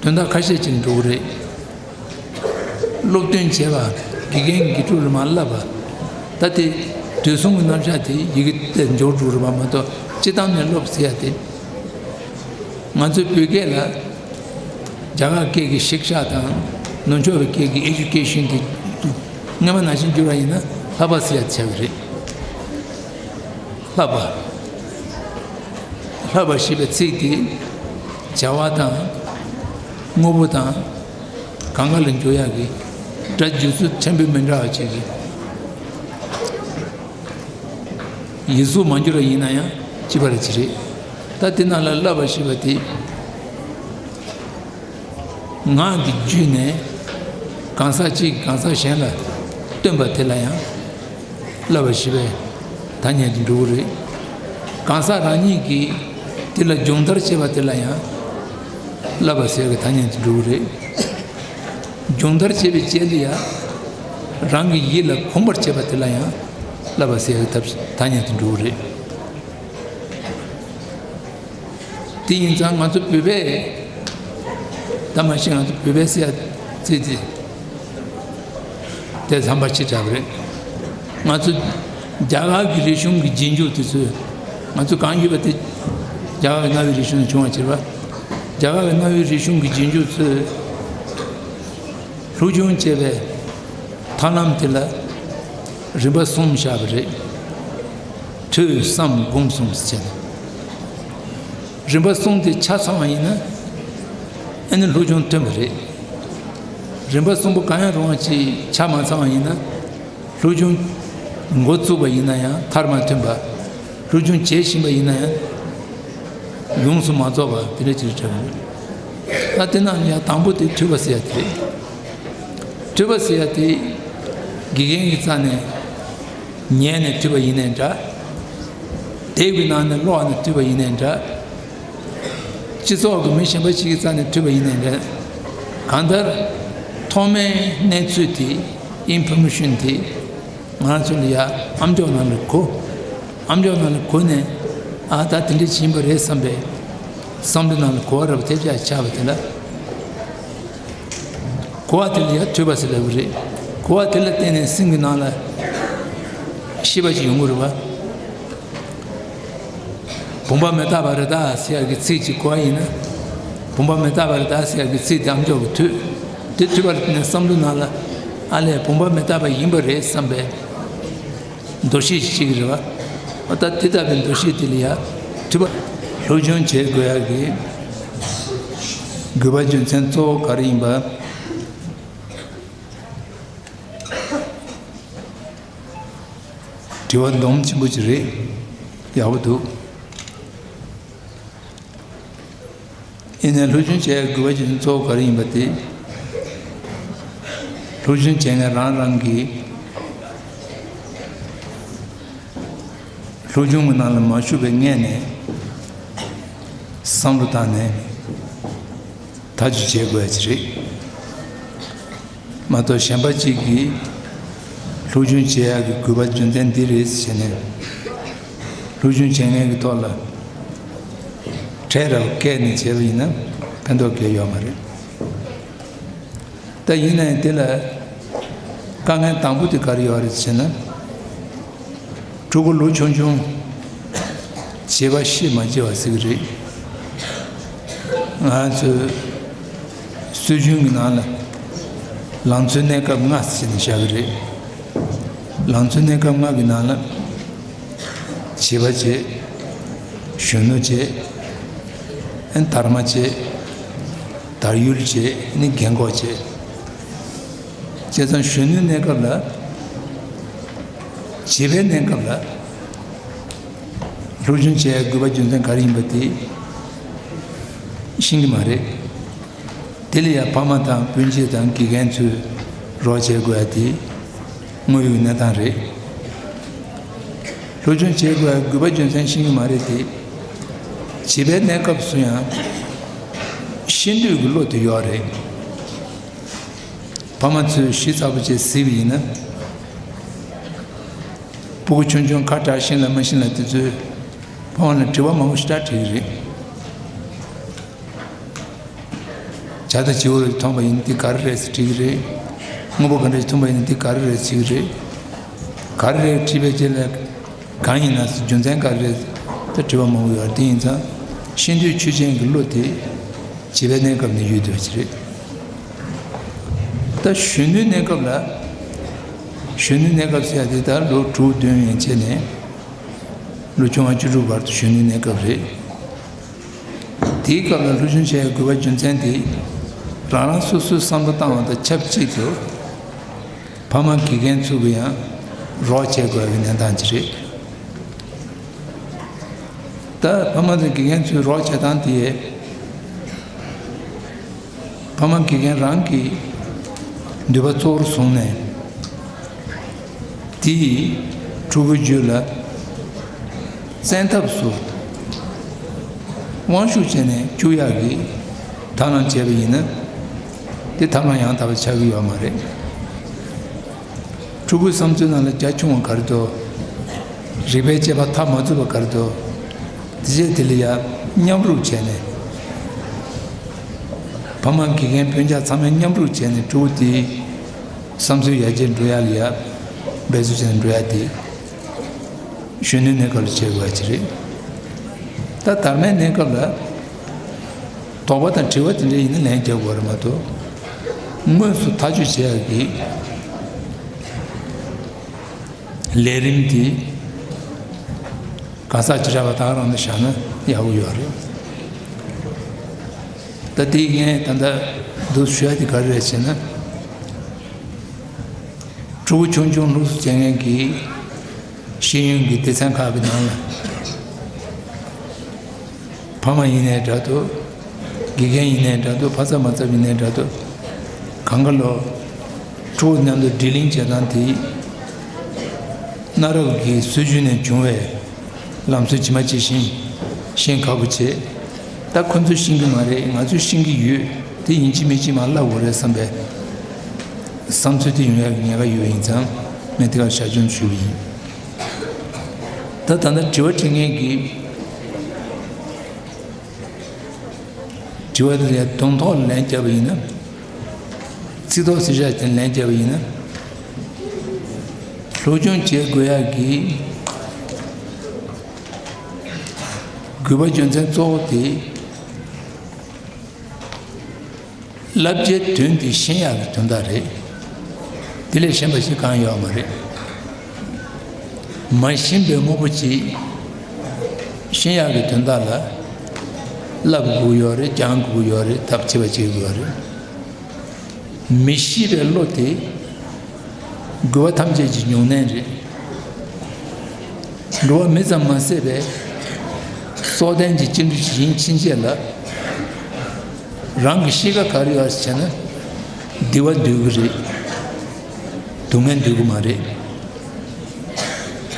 དོན་དག་ཁ་ཤས་ཅིག་འགྲོ་གི་རེད། སློབ་སྟོན་བྱས་པ། དགེ་རྒན་དགེ་ཕྲུག་ལ་མར་བསླབ་པ། ད་དེ་དུས་གསུམ་གྱི་རྣམ་གཞག་དེ་ཡི་གེ་དེ་འབྱོར་འགྲོ་རེད་པ་མ་གཏོགས། སྤྱི་བཏང་ནས་སློབ་ཟེར་ཡ་དེ། ང་ཚོའི་བོད་སྐད་ལ་རྒྱ་གར་སྐད་ཀྱི་ཤིག་ཤ་དང་ནུབ་ཕྱོགས་པའི་སྐད་ཀྱི་ཨེ་ཌུ་ཀེ་ཤན་དེ་སྔ་མ་ནང་བཞིན་བསྒྱུར་བ་ཡིན་ན་བསླབ་པ་ཟེར་ཡ་ཆགས་ཀྱི་རེད། བསླབ་པ། བསླབ་པ་ཞེས་པའི་ཚིག་དེ་བྱ་བ་དང་དངོས་པོ་དང་གང་ག་ལ་འཇུག་ཡག་གི་སྒྲ་འཇུག་ཚུལ་ཕྲན་བུ་མི་འདྲ་བ་ཅིག་གི། ཡིག་གཟུགས་མ་འགྱུར་བ་ཡིན་ན་ཡང་གཅིག་པ་རེ་ཅིག་རེད། ད་དེ་ནང་ལ་བསླབ་པ་ཞེས་པ་དེ། ངག་གི་བརྒྱུད་ནས་གང་ཟག་གཅིག་གིས་གང་ཟག་གཞན་ལ་སྟོན་པ་དེ་ལ་ཡང་བསླབ་པ་ཞེས་པའི་ཐ་སྙད་དེ་འགྲོ་གི་རེད། གང་ཟག་རང་ཉིད་ཀྱིས་དེ་ལ་སྦྱོང་བརྡར་བྱེད་པ་དེ་ལ་ཡང་བསླབ་པ་ཟེར་བའི་ཐ་སྙད་དེ་འགྲོ་གི་རེད། སྦྱོང་བརྡར་བྱས་པའི་རྗེས་ལ་ཡང་རང་གི་ཡིད་ལ་གོམས་པར་བྱེད་པ་དེ་ལ་ཡང་བསླབ་པ་ཟེར་བའི་ཐ་སྙད་དེ་འགྲོ་གི་རེད། དེ་ཡིན་ཙང་ང་ཚོ་བོད་པས། ད་མ་གཞི་ང་ཚོ་བོད་པའི་ཟེར་ཡ་ཚིག་དེ། དེ་བསམ་པ་ཅི་དྲག་རེད། ང་ཚོ་རྒྱ་གར་གྱི་རིག་གཞུང་གི་རྗེས་འཇུག་དེ་ཚོས། ང་ཚོ་གང་ཡོད་པ་དེ་རྒྱ་གར་གྱི་གནའ་བོའི་རིག་གཞུང་ནས་བྱུང་བ་ཕྱིར་བ། རྒྱ་གར་གྱི་གནའ་བོའི་རིག་གཞུང་གི་རྗེས་འཇུག་ཚོས། སློབ་སྦྱོང་བྱེད་པའི་ཐབས་ལམ་དེ་ལ་རིམ་པ་གསུམ་བཞག་པ་རེད། ཐོས་བསམ་སྒོམ་གསུམ་ཟེར་ནས། རིམ་པ་གསུམ་དེ་ཆ་ཚང་བ་ཡིན་ན། ཨ་ནི་སློབ་སྦྱོང་ཐོན་པ་རེད། རིམ་པ་གསུམ་པོ་གང་ཡང་རུང་བ་ཅིག་ཆ་མ་ཚང་བ་ཡིན་ན། སློབ་སྦྱོང་འགོ་བཙུགས་པ་ཡིན་ན་ཡང་མཐར་མ་ཐོན་པ། སློབ་སྦྱོང་བྱེད་བཞིན་པ་ཡིན་ན་ཡང་ཡོངས་སུ་མ་རྫོགས་པ་དེ་འདྲ་ཅིག་འདྲ་བོ་རེད། ད་དེ་ནང་ཡང་དང་པོ་དེ་ཐོས་པ་ཟེར་ཡ་དེ་རེད། ཐོས་པ་ཟེར་ཡ་དེ་དགེ་རྒན་གྱི་རྩ་ནས་ཉན་ནས་ཐོས་པ་ཡིན་ནའི་འདྲ། དེབ་ཀྱི་ནང་ནས་ཀློག་ནས་ཐོས་པ་ཡིན་ནའི་འདྲ། སྤྱི་ཚོགས་ཀྱི་མི་གཞན་པ་ཞིག་གི་རྩ་ནས་ཐོས་པ་ཡིན་ནའི་འདྲ། གང་ལྟར་ཐོག་མའི་གནས་ཚུལ་དེ། ཨིན་ཕོར་མེ་ཤོན་དེ་ང་ཚོ་ལ་ཡ་ཨམ་ཅོག་ནང་ལ་གོ། ཨམ་ཅོག་ནང་ལ་གོ་ནས། ཨ། ད་དེ་འདྲ་ཞིག་ཡིན་པ་རེད་བསམ་པའི་བསམ་བློ་ནང་ལ་གོ་བ་རབ་ཐེབས་ཆག་ཆགས་པ་དེ་ལ། གོ་བ་དེ་ལ་ཡ་ཐོས་པ་ཟེར་ལབ་ཀྱི་རེད། གོ་བ་དེ་ལ་བརྟེན་ནས་སེམས་ཀྱི་ནང་ལ་ཤེས་པ་ཞིག་ཡོང་གི་རེད་བ། བུམ་པ་མི་རྟག་པ་རེད་ད་ཟེར་ཡག་གི་ཚིག་ཅིག་གོ་བ་ཡིན་ན། བུམ་པ་མི་རྟག་པ་རེད་ད་ཟེར་ཡག་གི་ཚིག་དེ་ཨམ་ཅོག་གིས་ཐོས། དེ་ཐོས་པ་ནས་བསམ་བློ་ནང་ལ། ཨ་ལས། བུམ་པ་མི་རྟག་པ་ཡིན་པ་རེད་བསམ་པའི་འདུ་ཤེས་ཤིག་སྐྱེ་གི་རེད་བ། ཨ། ད་དེ་ལྟ་བུའི་འདུ་ཤེས་དེ་ལ་ཡ་ཐོས་པ། སློབ་སྦྱོང་བྱེད་དགོས་ཡག་གི་དགོས་པ་རྒྱུ་མཚན་གཙོ་བོ་ག་རེ་ཡིན་པ། དྲི་བ་སྡོམ་ཆེན་པོ་ཅིག་རེད། ཡག་པོ་འདུག། ཡིན་ནའི་སློབ་སྦྱོང་བྱེད་ཡག་དགོས་པ་ཅིག་གཙོ་བོ་ག་རེ་ཡིན་པ་དེ། སློབ་སྦྱོང་བྱེད་མཁན་རང་རང་གིས་སློབ་སྦྱོང་གི་ནང་ལ་མ་ཞུགས་པའི་སྔོན་ནས་བསམ་བློ་བཏང་ནས་ཐག་གཅོད་བྱེད་དགོས་ཡ་ཅིག་རེད། མ་གཏོགས་གཞན་པ་གཅིག་གིས་སློབ་སྦྱོང་བྱེད་ཡག་གི་དགོས་པ་རྒྱུ་མཚན་འདི་རེད་ཟེར་ནས། སློབ་སྦྱོང་བྱེད་མཁན་གྱི་ཐོག་ལ་ཁྲལ་རབ་བཀལ་ནས་བྱས་པ་ཡིན་ན་ཕན་ཐོགས་གང་ཡང་ཡོད་མ་རེད། ད་ཡིན་ན་ཡང་དེ་ལ་དཀའ་ངལ་དང་པོ་དེ་ག་རེ་ཡོད་རེད་ཟེར་ན། ཕྲུ་གུ་ལོ་ཆུང་ཆུང་བྱིས་པ་ཤེས་མ་བྱེད་པ་ཟེར་གྱི་རེད། ང་ཚོའི་སྲོལ་རྒྱུན་གྱི་ནང་ལ་ལང་ཚོའི་གནས་སྐབས་ལྔ་ཟེར་ནས་བཞག་གི་རེད། ལང་ཚོའི་གནས་སྐབས་ལྔ་གི་ནང་ལ་བྱིས་པ་བྱས། གཞོན་ནུ་བྱས། ཨན། དར་མ་བྱས། དར་ཡུལ་བྱས། ནི་རྒན་གོག་བྱས། བྱས་ཙང་གཞོན་ནུའི་གནས་སྐབས་ལ། བྱིས་པའི་གནས་སྐབས་ལ་སློབ་སྦྱོང་བྱེད་ཡའི་དགོས་པ་རྒྱུ་མཚན་ག་རེ་ཡིན་པ་དེ་ཤེས་ཀྱི་མ་རེད། དེ་ལ་ཡང་ཕ་མ་དང་སྤུན་མཆེད་དང་དགེ་རྒན་ཚོས་རོགས་བྱེད་དགོས་ཡ་དེ་དངོས་ཡོད་གནས་སྟངས་རེད། སློབ་སྦྱོང་བྱེད་དགོས་ཡ་དགོས་པ་རྒྱུ་མཚན་ཤེས་ཀྱི་མ་རེད་དེ། བྱིས་པའི་གནས་སྐབས་སུ་ཡང་ཤེས་འདོད་ཀྱི་བློ་དེ་ཡོད་རེད། ཕ་མ་ཚོས་ཞིབ་ཚགས་པོ་བྱས་གཟིགས་པ་ཡིན་ན། ཕྲུ་གུ་ཆུང་ཆུང་ཁ་གྲག་ཤེས་ལ་མ་ཤེས་ལ་དེ་ཚོས་ཕ་མ་ལ་དྲི་བ་མང་པོ་ཞེ་དྲག་དྲིས་ཀྱི་རེད། བྱ་དང་བྱིའུ་རེ་མཐོང་པ་ཡིན་ན་འདི་ག་རེ་རེད་ཟེར་དྲིས་ཀྱི་རེད། དངོས་པོ་ག་འདྲ་ཞིག་མཐོང་པ་ཡིན་ན་འདི་ག་རེ་རེད་ཟེར་གྱི་རེད། ག་རེ་རེད་དྲིས་པའི་རྗེས་ལ་གང་ཡིན་ན་ཟེར། རྒྱུ་མཚན་ག་རེ་རེད། ད་དྲི་བ་མང་པོ་ཡོད་རེད། དེ་ཡིན་ཙང་ཤེས་འདོད་ཆོས་ཅན་གྱི་བློ་དེ་བྱིས་པའི་གནས་སྐབས་ནས་ཡོད་བསྡད་པ་ཅིག་རེད། ད་གཞོན་ནུའི་གནས་སྐབས་ལ། གཞོན་ནུའི་གནས་སྐབས་ཟེར་ཡ་དེ་ད་ལོ་དྲུག་བདུན་ཡན་ཆད་ནས་ལོ་བཅོ་ལྔ་བཅུ་དྲུག་བར་དུ་གཞོན་ནུའི་གནས་སྐབས་རེད། དེའི་སྐབས་ལ་སློབ་སྦྱོང་བྱེད་ཡའི་དགོས་པ་རྒྱུ་མཚན་དེ། རང་རང་སོ་སོའི་བསམ་བློ་བཏང་བ་དང་ཆབས་ཅིག་ཏུ་ཕ་མ་དགེ་རྒན་ཚོ་གིས་ཡང་རོགས་བྱེད་དགོས་པའི་གནས་སྟངས་ཅིག་རེད། ད་ཕ་མ་དང་དགེ་རྒན་ཚོའི་རོགས་བྱེད་སྟངས་དེ། ཕ་མ་དགེ་རྒན་རང་གི་འདོད་པ་གཙོ་བོར་བཟུང་ནས། དེ་ཡིས་ཕྲུ་གུའི་རྒྱུད་ལ་བཙན་ཐབས་སུ་དབང་ཤུགས་བྱས་ནས་བཅུག་ཡག་གི་ཐབས་ལམ་བྱས་པ་ཡིན་ན། དེ་ཐབས་ལམ་ཡང་དག་པ་ཆགས་ཀྱི་ཡོད་མ་རེད། ཕྲུ་གུའི་བསམ་ཚུལ་ནང་ལ་རྒྱ་ཆུང་བ་ག་རེ་འདུག། རིག་པའི་དཔྱད་པ་མཐར་མ་ཚུགས་པ་ག་རེ་འདུག། དེ་རྗེས་དེ་ལ་ཡང་མཉམ་རུབ་བྱས་ནས། ཕ་མ་དགེ་རྒན་སྤུན་ཆ་ཚང་མས་མཉམ་རུབ་བྱས་ནས་ཕྲུ་གུ་དེའི་བསམ་ཚུལ་ཡར་རྒྱས་འགྲོ་ཡག་ལ་ཡང་འབད་རྩོལ་བྱས་ནས་འགྲོ་ཡག་དེ། གཞོན་ནུའི་གནས་སྐབས་ལ་བྱེད་དགོས་པ་ཅིག་རེད། ད་དར་མའི་གནས་སྐབས་ལ་དོགས་པ་དང་དྲི་བ་དེ་འདྲ་ཡིན་ན་ལན་རྒྱག་དགོས་རེད་མ་གཏོགས། དངོས་སུ་ཐག་གཅོད་བྱེད་ཡག་གི་ལས་རིམ་དེ་གང་ཟག་བྱེ་བྲག་པ་དག་རང་ནས་བཞག་ན་ཡག་པོ་ཡོད་རེད། ད་དེ་ངས་ད་ལྟ་འདུག་ཞུ་ཡ་དེ་ག་རེ་རེད་ཟེར་ན། ཕྲུ་གུ་ཆུང་ཆུང་སློབ་གསོ་བྱེད་མཁན་གྱི་ཤེས་ཡོན་གྱི་སྡེ་ཚན་ཁག་གི་ནང་ལ། ཕ་མ་ཡིན་ནའི་འདྲ་འདུག་དགེ་རྒན་ཡིན་ནའི་འདྲ་འདུག་ཕ་ཚབ་མ་ཚབ་ཡིན་ནའི་འདྲ་འདུག་གང་ག་ལོ་ཕྲུ་གུ་མཉམ་དུ་སྒྲིག་གླེང་བྱེད་སྟངས་དེ་གནའ་རབས་ཀྱི་སྲོལ་རྒྱུན་ནས་བྱུང་བའི་ལམ་སྲོལ་ཇི་མ་ཇི་བཞིན་ཤེས་ཁག་པོ་བྱེད། ད་ཁོ་ཚོས་ཤེས་ཀྱི་མ་རེད། ང་ཚོས་ཤེས་ཀྱི་ཡོད། དེ་ཡིན་གཅིག་མིན་གཅིག་མར་བསླབ་དགོས་རེད་བསམ་པའི་བསམ་ཚུལ་དེ་ཡོང་ཡག་གི་ཉེན་ཁ་ཡོད་པ་ཡིན་ཙང་། ངས་དེ་གར་ཞར་བྱུང་ཞུས་པ་ཡིན། ད་ད་ལྟ་དྲི་བ་དྲི་མཁན་གྱི་དྲི་བ་དེ་ལ་དོན་ཐོག་ལན་བརྒྱབ་པ་ཡིན་ན། ཚིག་ཐོག་གཟིགས་ཤག་དེ་ལན་བརྒྱབ་པ་ཡིན་ན། སློབ་སྦྱོང་བྱེད་དགོས་ཡག་གི་དགོས་པ་རྒྱུ་མཚན་གཙོ་བོ་དེ། བསླབ་བྱའི་དོན་དེ་ཤེས་ཡག་གི་དོན་དག་རེད། དེ་ལས་གཞན་པ་ཞིག་གང་ཡོད་མ་རེད། མ་ཤེས་པའི་དངོས་པོ་ཅིག་ཤེས་ཡག་གི་དོན་དག་ལ་བསླབ་དགོས་ཀྱི་ཡོད་རེད། སྦྱང་དགོས་ཀྱི་ཡོད་རེད། ཐབས་བྱེད་པ་བྱེད་དགོས་ཀྱི་ཡོད་རེད། མི་ཤེས་པའི་བློ་དེ་དགོས་པ་ཐམས་ཅད་ཀྱི་ཉུང་གནས་རེད། འགྲོ་བ་མི་ཙམ་མ་ཟད་པའི་སྲོག་ལྡན་གྱི་སྐྱེ་འགྲོ་ཞིག་ཡིན་ཕྱིན་ཆད་ལ། རང་གི་གཤིས་ཀ་ག་རེ་ཡོད་ཟེར་ན། བདེ་བ་འདོད་ཀྱི་རེད། སྡུག་བསྔལ་འདོད་ཀྱི་མ་རེད།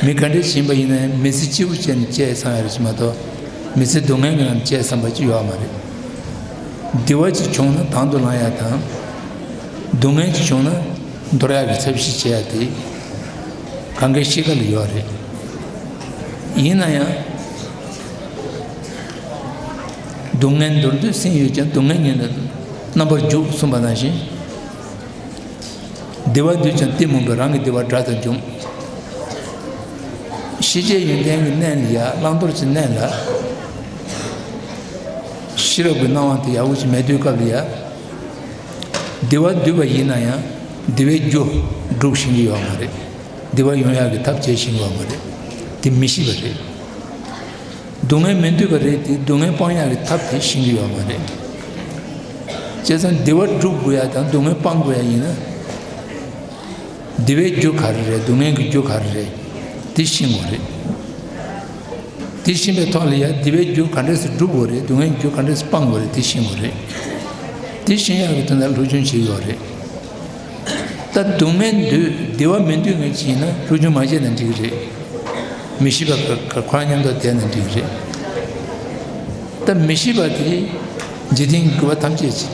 མི་ག་འདྲ་ཞིག་ཡིན་པ་ཡིན་ན་མི་ཚེ་གཅིག་པུ་བྱས་ནས་བསྐྱལ་བསམ་ཡ་རེད་མ་གཏོགས། མི་ཚེ་སྡུག་བསྔལ་གྱི་ནང་བསྐྱལ་བསམ་པ་ཅིག་ཡོད་མ་རེད། བདེ་བ་ཅིག་བྱུང་ན་དང་དུ་བླང་ཡ་དང་། སྡུག་བསྔལ་ཅིག་བྱུང་ན་འདོར་ཡ་གི་ཚབ་ཤིག་བྱེད་ཡ་དེ་གང་གའི་གཤིས་ཀ་ལ་ཡོད་རེད། ཡིན་ན་ཡང་སྡུག་བསྔལ་འདོར་འདོད་སེམས་ཡོད་ཀྱང་། སྡུག་བསྔལ་ཉིད་ལ་རྣམ་པར་འཇུག་གསུངས་པ་ནང་བཞིན། བདེ་བ་འདོད་ཀྱང་གཏི་མུག་གིས། རང་གི་བདེ་བ་དགྲ་དང་འཇོམས། ཤེས་བྱའི་ཡོན་ཏན་གྱི་གནས་ལ་ཡ། བླང་དོར་གྱི་གནས་ལ། ཤེས་རབ་ཀྱི་སྣང་བ་དེ་ཡག་པོ་ཞིག་མེད་དུས་སྐབས་ལ་ཡ། བདེ་བ་འདོད་པ་ཡིན་ན་ཡང་བདེ་བའི་རྒྱུ་སྒྲུབ་ཤེས་ཀྱི་ཡོད་མ་རེད། བདེ་བ་ཡོང་ཡག་གི་ཐབས་བྱེད་ཤེས་ཀྱི་ཡོད་མ་རེད། དེ་མི་ཤེས་པ་རེད། སྡུག་བསྔལ་མི་འདོད་པ་རེད་དེ། སྡུག་བསྔལ་སྤང་ཡག་གི་ཐབས་དེ་ཤེས་ཀྱི་ཡོད་མ་རེད། བྱས་ཙང་བདེ་བ་སྒྲུབ་དགོས་ཡ་དང་སྡུག་བསྔལ་སྤང་དགོས་ཡ་ཡིན་ན། བདེ་བའི་རྒྱུ་ག་རེ་རེད། སྡུག་བསྔལ་གྱི་རྒྱུ་ག་རེ་རེད། དེ་ཤེས་དགོས་རེད། དེ་ཤེས་པའི་ཐོག་ལ་ཡ། བདེ་བའི་རྒྱུ་ག་འདྲས་སེ་སྒྲུབ་དགོས་རེད། སྡུག་བསྔལ་གྱི་རྒྱུ་ག་འདྲས་སེ་སྤང་དགོས་རེད། དེ་ཤེས་དགོས་རེད། དེ་ཤེས་ཡག་གི་དོན་དག་སློབ་སྦྱོང་བྱེད་ཀྱི་ཡོད་རེད། ད་སྡུག་བསྔལ་འདོད། བདེ་བ་མི་འདོད་མཁན་ཅིག་ཡིན་ན་སློབ་སྦྱོང་མ་བྱས་ན་འགྲིག་གི་རེད། མི་ཤེས་པ་ཁ་ཁ་ཁོ་རང་མཉམ་དུ་བསྡད་ན་འགྲིག་གི་རེད། ད་མི་ཤེས་པ་དེ་འཇིག་རྟེན་གྱི་དགོས་པ་ཐམས་ཅད་ཅིག་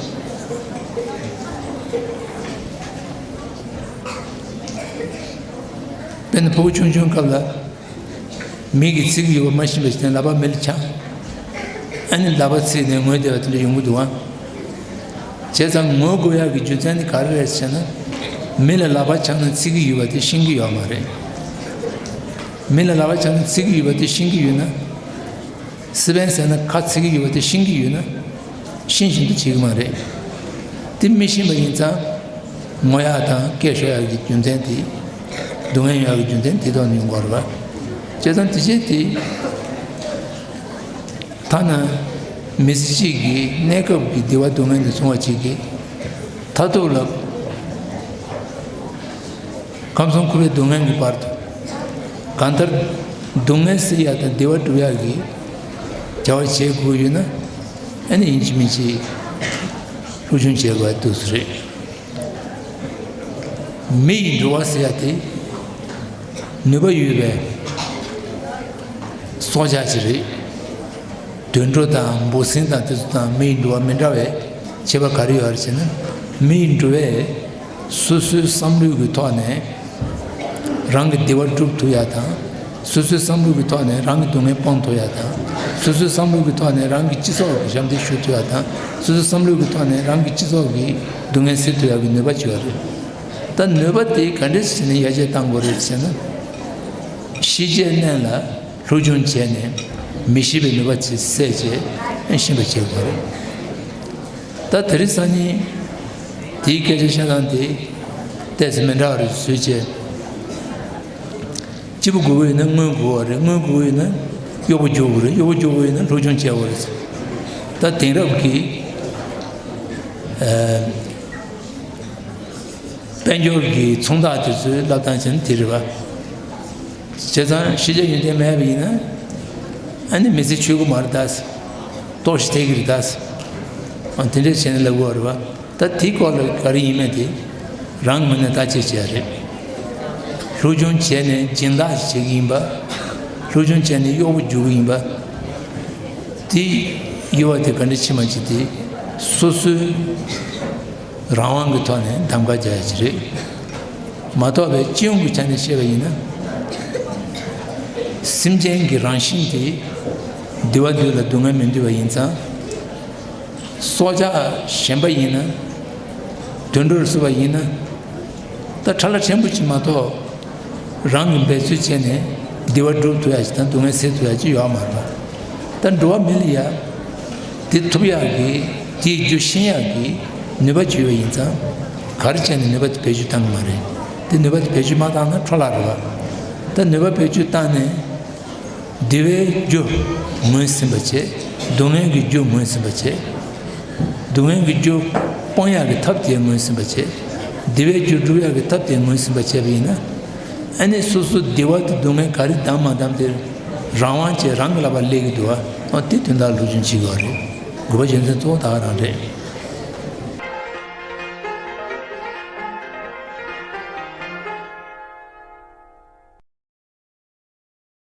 དཔེར་ན་ཕྲུ་གུ་ཆུང་ཆུང་སྐབས་ལ། མི་གིས་འཚིག་གི་ཡོད་པ་མ་ཤེས་པ་ཞིག་དེ་ལག་པ་མི་ལ་འཆང་། ཨ་ནི་ལག་པ་འཚིག་ནས་ངུས་བསྡད་པ་དེ་འདྲ་ཡོང་གི་འདུག་ཨ། བྱས་ཙང་ངུ་དགོས་ཡག་གི་རྒྱུ་མཚན་ནི་ག་རེ་རེད་ཟེར་ན། མི་ལ་ལག་པ་འཆང་ན་འཚིག་གི་ཡོད་པ་དེ་ཤེས་ཀྱི་ཡོད་མ་རེད། མི་ལ་ལག་པ་འཆང་ན་འཚིག་གི་ཡོད་པ་དེ་ཤེས་ཀྱི་ཡོད་ན། སི་པན་ཟེར་ན་ཁ་འཚིག་གི་ཡོད་པ་དེ་ཤེས་ཀྱི་ཡོད་ན། ཤེས་བཞིན་དུ་བྱེད་ཀྱི་མ་རེད། དེ་མི་ཤེས་པ་ཡིན་ཙང་། ངུ་ཡག་དང་སྐད་ཤོར་ཡག་གི་རྒྱུ་མཚན་དེ། སྡུག་བསྔལ་ཡོང་ཡག་གི་རྒྱུ་མཚན་དེ་ཐོག་ནས་ཡོང་གི་རེད་པ། བྱས་ཙང་དེ་བྱས་དེ། ཐ་ན་མི་ཚེ་གཅིག་གི་གནས་སྐབས་ཀྱི་བདེ་བ་སྡུག་བསྔལ་ནས་བཟུང་བ་གཅིག་གི་མཐར་ཐུག་ལ། ཁམས་གསུམ་འཁོར་བའི་སྡུག་བསྔལ་གྱི་བར་དུ། གང་ལྟར་སྡུག་བསྔལ་སེལ་ཡག་དང་བདེ་བ་སྒྲུབ་ཡག་གི་བྱ་བ་བྱེད་དགོས་ཡོད་ན། ཨ་ནི་ཡིན་གཅིག་མིན་གཅིག་སློབ་སྦྱོང་བྱེད་དགོས་པ་འདུག་སེ་རེད། མི་ཡི་འགྲོ་བ་ཟེར་ཡག་དེ་ནུས་པ་ཡོད་པའི་སྲོག་ཆགས་ཤིག་རེད། དུད་འགྲོ་དང་འབུ་སྲིན་དང་དེ་ཚོ་དང་མི་ཡི་འགྲོ་བ་མི་འདྲ་བའི་ཁྱད་པར་ག་རེ་ཡོད་རེད་ཟེར་ན། མི་ཡི་འགྲོ་བས་སོ་སོའི་བསམ་བློའི་གི་ཐོག་ནས་རང་གི་བདེ་བ་སྒྲུབ་ཐུབ་ཡག་དང་། སོ་སོའི་བསམ་བློའི་གི་ཐོག་ནས་རང་གི་སྡུག་བསྔལ་སྤང་ཐུབ་ཡག་དང་། སོ་སོའི་བསམ་བློའི་གི་ཐོག་ནས་རང་གི་སྤྱི་ཚོགས་ལ་ཞབས་འདེགས་ཞུ་ཐུབ་ཡག་དང་། སོ་སོའི་བསམ་བློའི་གི་ཐོག་ནས་རང་གི་སྤྱི་ཚོགས་ཀྱི་སྡུག་བསྔལ་སེལ་ཐུབ་ཡག་གི་ནུས་པ་ཅིག་ཡོད་རེད། ད་ནུས་པ་དེ་ག་འདྲས་བྱས་ནས་ཡར་རྒྱས་གཏང་དགོས་རེད་ཟེར་ན། ཤེས་བྱའི་གནས་ལ་སློབ་སྦྱོང་བྱས་ནས་མི་ཤེས་པའི་ནུས་པ་དེ་བསལ་བྱས་ཤེས་པ་བྱེད་དགོས་རེད། ད་དེ་རིང་སང་ཉིན་ དེའི་སྐད་ཆ་བཤད་སྟངས་དེ་ཏོག་ཙམ་མི་འདྲ་བ་རེད་བཟོས་བྱས། སྐྱིད་པོ་དགོས་ཀྱི་ཡོད་ན་དངུལ་དགོས་པ་རེད། དངུལ་དགོས་ཀྱི་ཡོད་ན་གཡོག་པོ་རྒྱུག་དགོས་རེད། གཡོག་པོ་རྒྱུག་དགོས་ཡོད་ན་སློབ་སྦྱོང་བྱེད་དགོས་རེད། ད་དེང་རབས་ཀྱི་ཨ་དཔལ་འབྱོར་གྱི་མཚུངས་རྟགས་དེ་ཚོའི་ལབ་སྟངས་བྱས་ན་དེ་རེད་པ། བྱས་ཙང་ཤེས་བྱ་ཡོན་ཏན་མེད་པ་ཡིན་ན་ཨ་ནི་མི་ཚེ་ཆོད་ཀྱི་མ་རེད་ད། ལྟོགས་ཤི་ཐེབས་ཀྱི་རེད་ད། ཨ་དེ་འདྲས་བྱས་ནས་ལབ་དགོས་པ་རེད་པ། ད་དེའི་སྐོར་ལ་ག་རེ་ཡིན་མིན་དེ་རང་ངོས་ནས་བརྟག་དཔྱད་བྱས་རེད། སློབ་སྦྱོང་བྱས་ནས་སྦྱིན་བདག་བྱེད་ཀྱི་ཡིན་པ། སློབ་སྦྱོང་བྱས་ནས་གཡོག་པོ་རྒྱུག་གི་ཡིན་པ། དེ་གཡོ་བ་དེ་ག་འདྲ་ཕྱིན་པ་ཅིག་དེ་སོ་སོའི་རང་དབང་གི་ཐོག་ནས་གདམ་ག་རྒྱག་ཡ་ཅིག་རེད། མ་གཏོགས་པའི་སྤྱི་ཡོངས་ཀྱི་ཆ་ནས་བཤད་པ་ཡིན་ན། སེམས་ཅན་གྱི་རང་བཞིན་དེ་བདེ་བ་འདོད་ལ་སྡུག་བསྔལ་མི་འདོད་པ་ཡིན་ཙང་། སྲོག་ཆགས་གཞན་པ་ཡིན་ན་དུད་འགྲོར་སོགས་པ་ཡིན་ན། ད་ཁྲ་ལ་ཕྲན་བུ་ཅིག་མ་གཏོགས་རང་གིས་འབད་རྩོལ་བྱས་ནས་བདེ་བ་སྒྲུབ་ཐུབ་ཡ་ཅིག་དང་སྡུག་བསྔལ་སེལ་ཐུབ་ཡ་ཅིག་ཡོད་མ་རེད། ད་འགྲོ་བ་མི་ལ་ཡ་དེ་ཐུབ་ཡག་གི་དེའི་རྒྱུ་ཤེས་ཡག་གི་ནུས་པ་ཅིག་ཡོད་པ་ཡིན་ཙང་ག་རེ་བྱས་ནས་ནུས་པ་དེ་བེད་སྤྱོད་བཏང་གི་མ་རེད། དེ་ནུས་པ་དེ་བེད་སྤྱོད་མ་བཏང་ན་འཕྲོ་བརླག་རེད་བ། ད་ནུས་པ་བེད་སྤྱོད་བཏང་ནས། བདེ་བའི་རྒྱུ་ངོས་ཟིན་པ་བྱེད། སྡུག་བསྔལ་གྱི་རྒྱུ་ངོས་ཟིན་པ་བྱེད། སྡུག་བསྔལ་གྱི་རྒྱུ་སྤོང་ཡག་གི་ཐབས་དེ་ངོས་ཟིན་པ་བྱེད། བདེ་བའི་རྒྱུ་སྒྲུབ་ཡག་གི་ཐབས་དེ་ངོས་ཟིན་པ་བྱས་པ་ཡིན་ན། ཨ་ནི་སོ་སོ་བདེ་བ་དང་སྡུག་བསྔལ་ག་རེ་བདམས་མ་བདམས་དེ་རང་དབང་བྱས་རང་གི་ལག་པར་སླེབས་ཀྱི་འདུག་བ། ཨ་དེ་དོན་དག་སློབ་སྦྱོང་བྱེད་དགོས་རེད། དགོས་པ་རྒྱུ་མཚན་གཙོ་བོ་ད་ག་རང་རེད།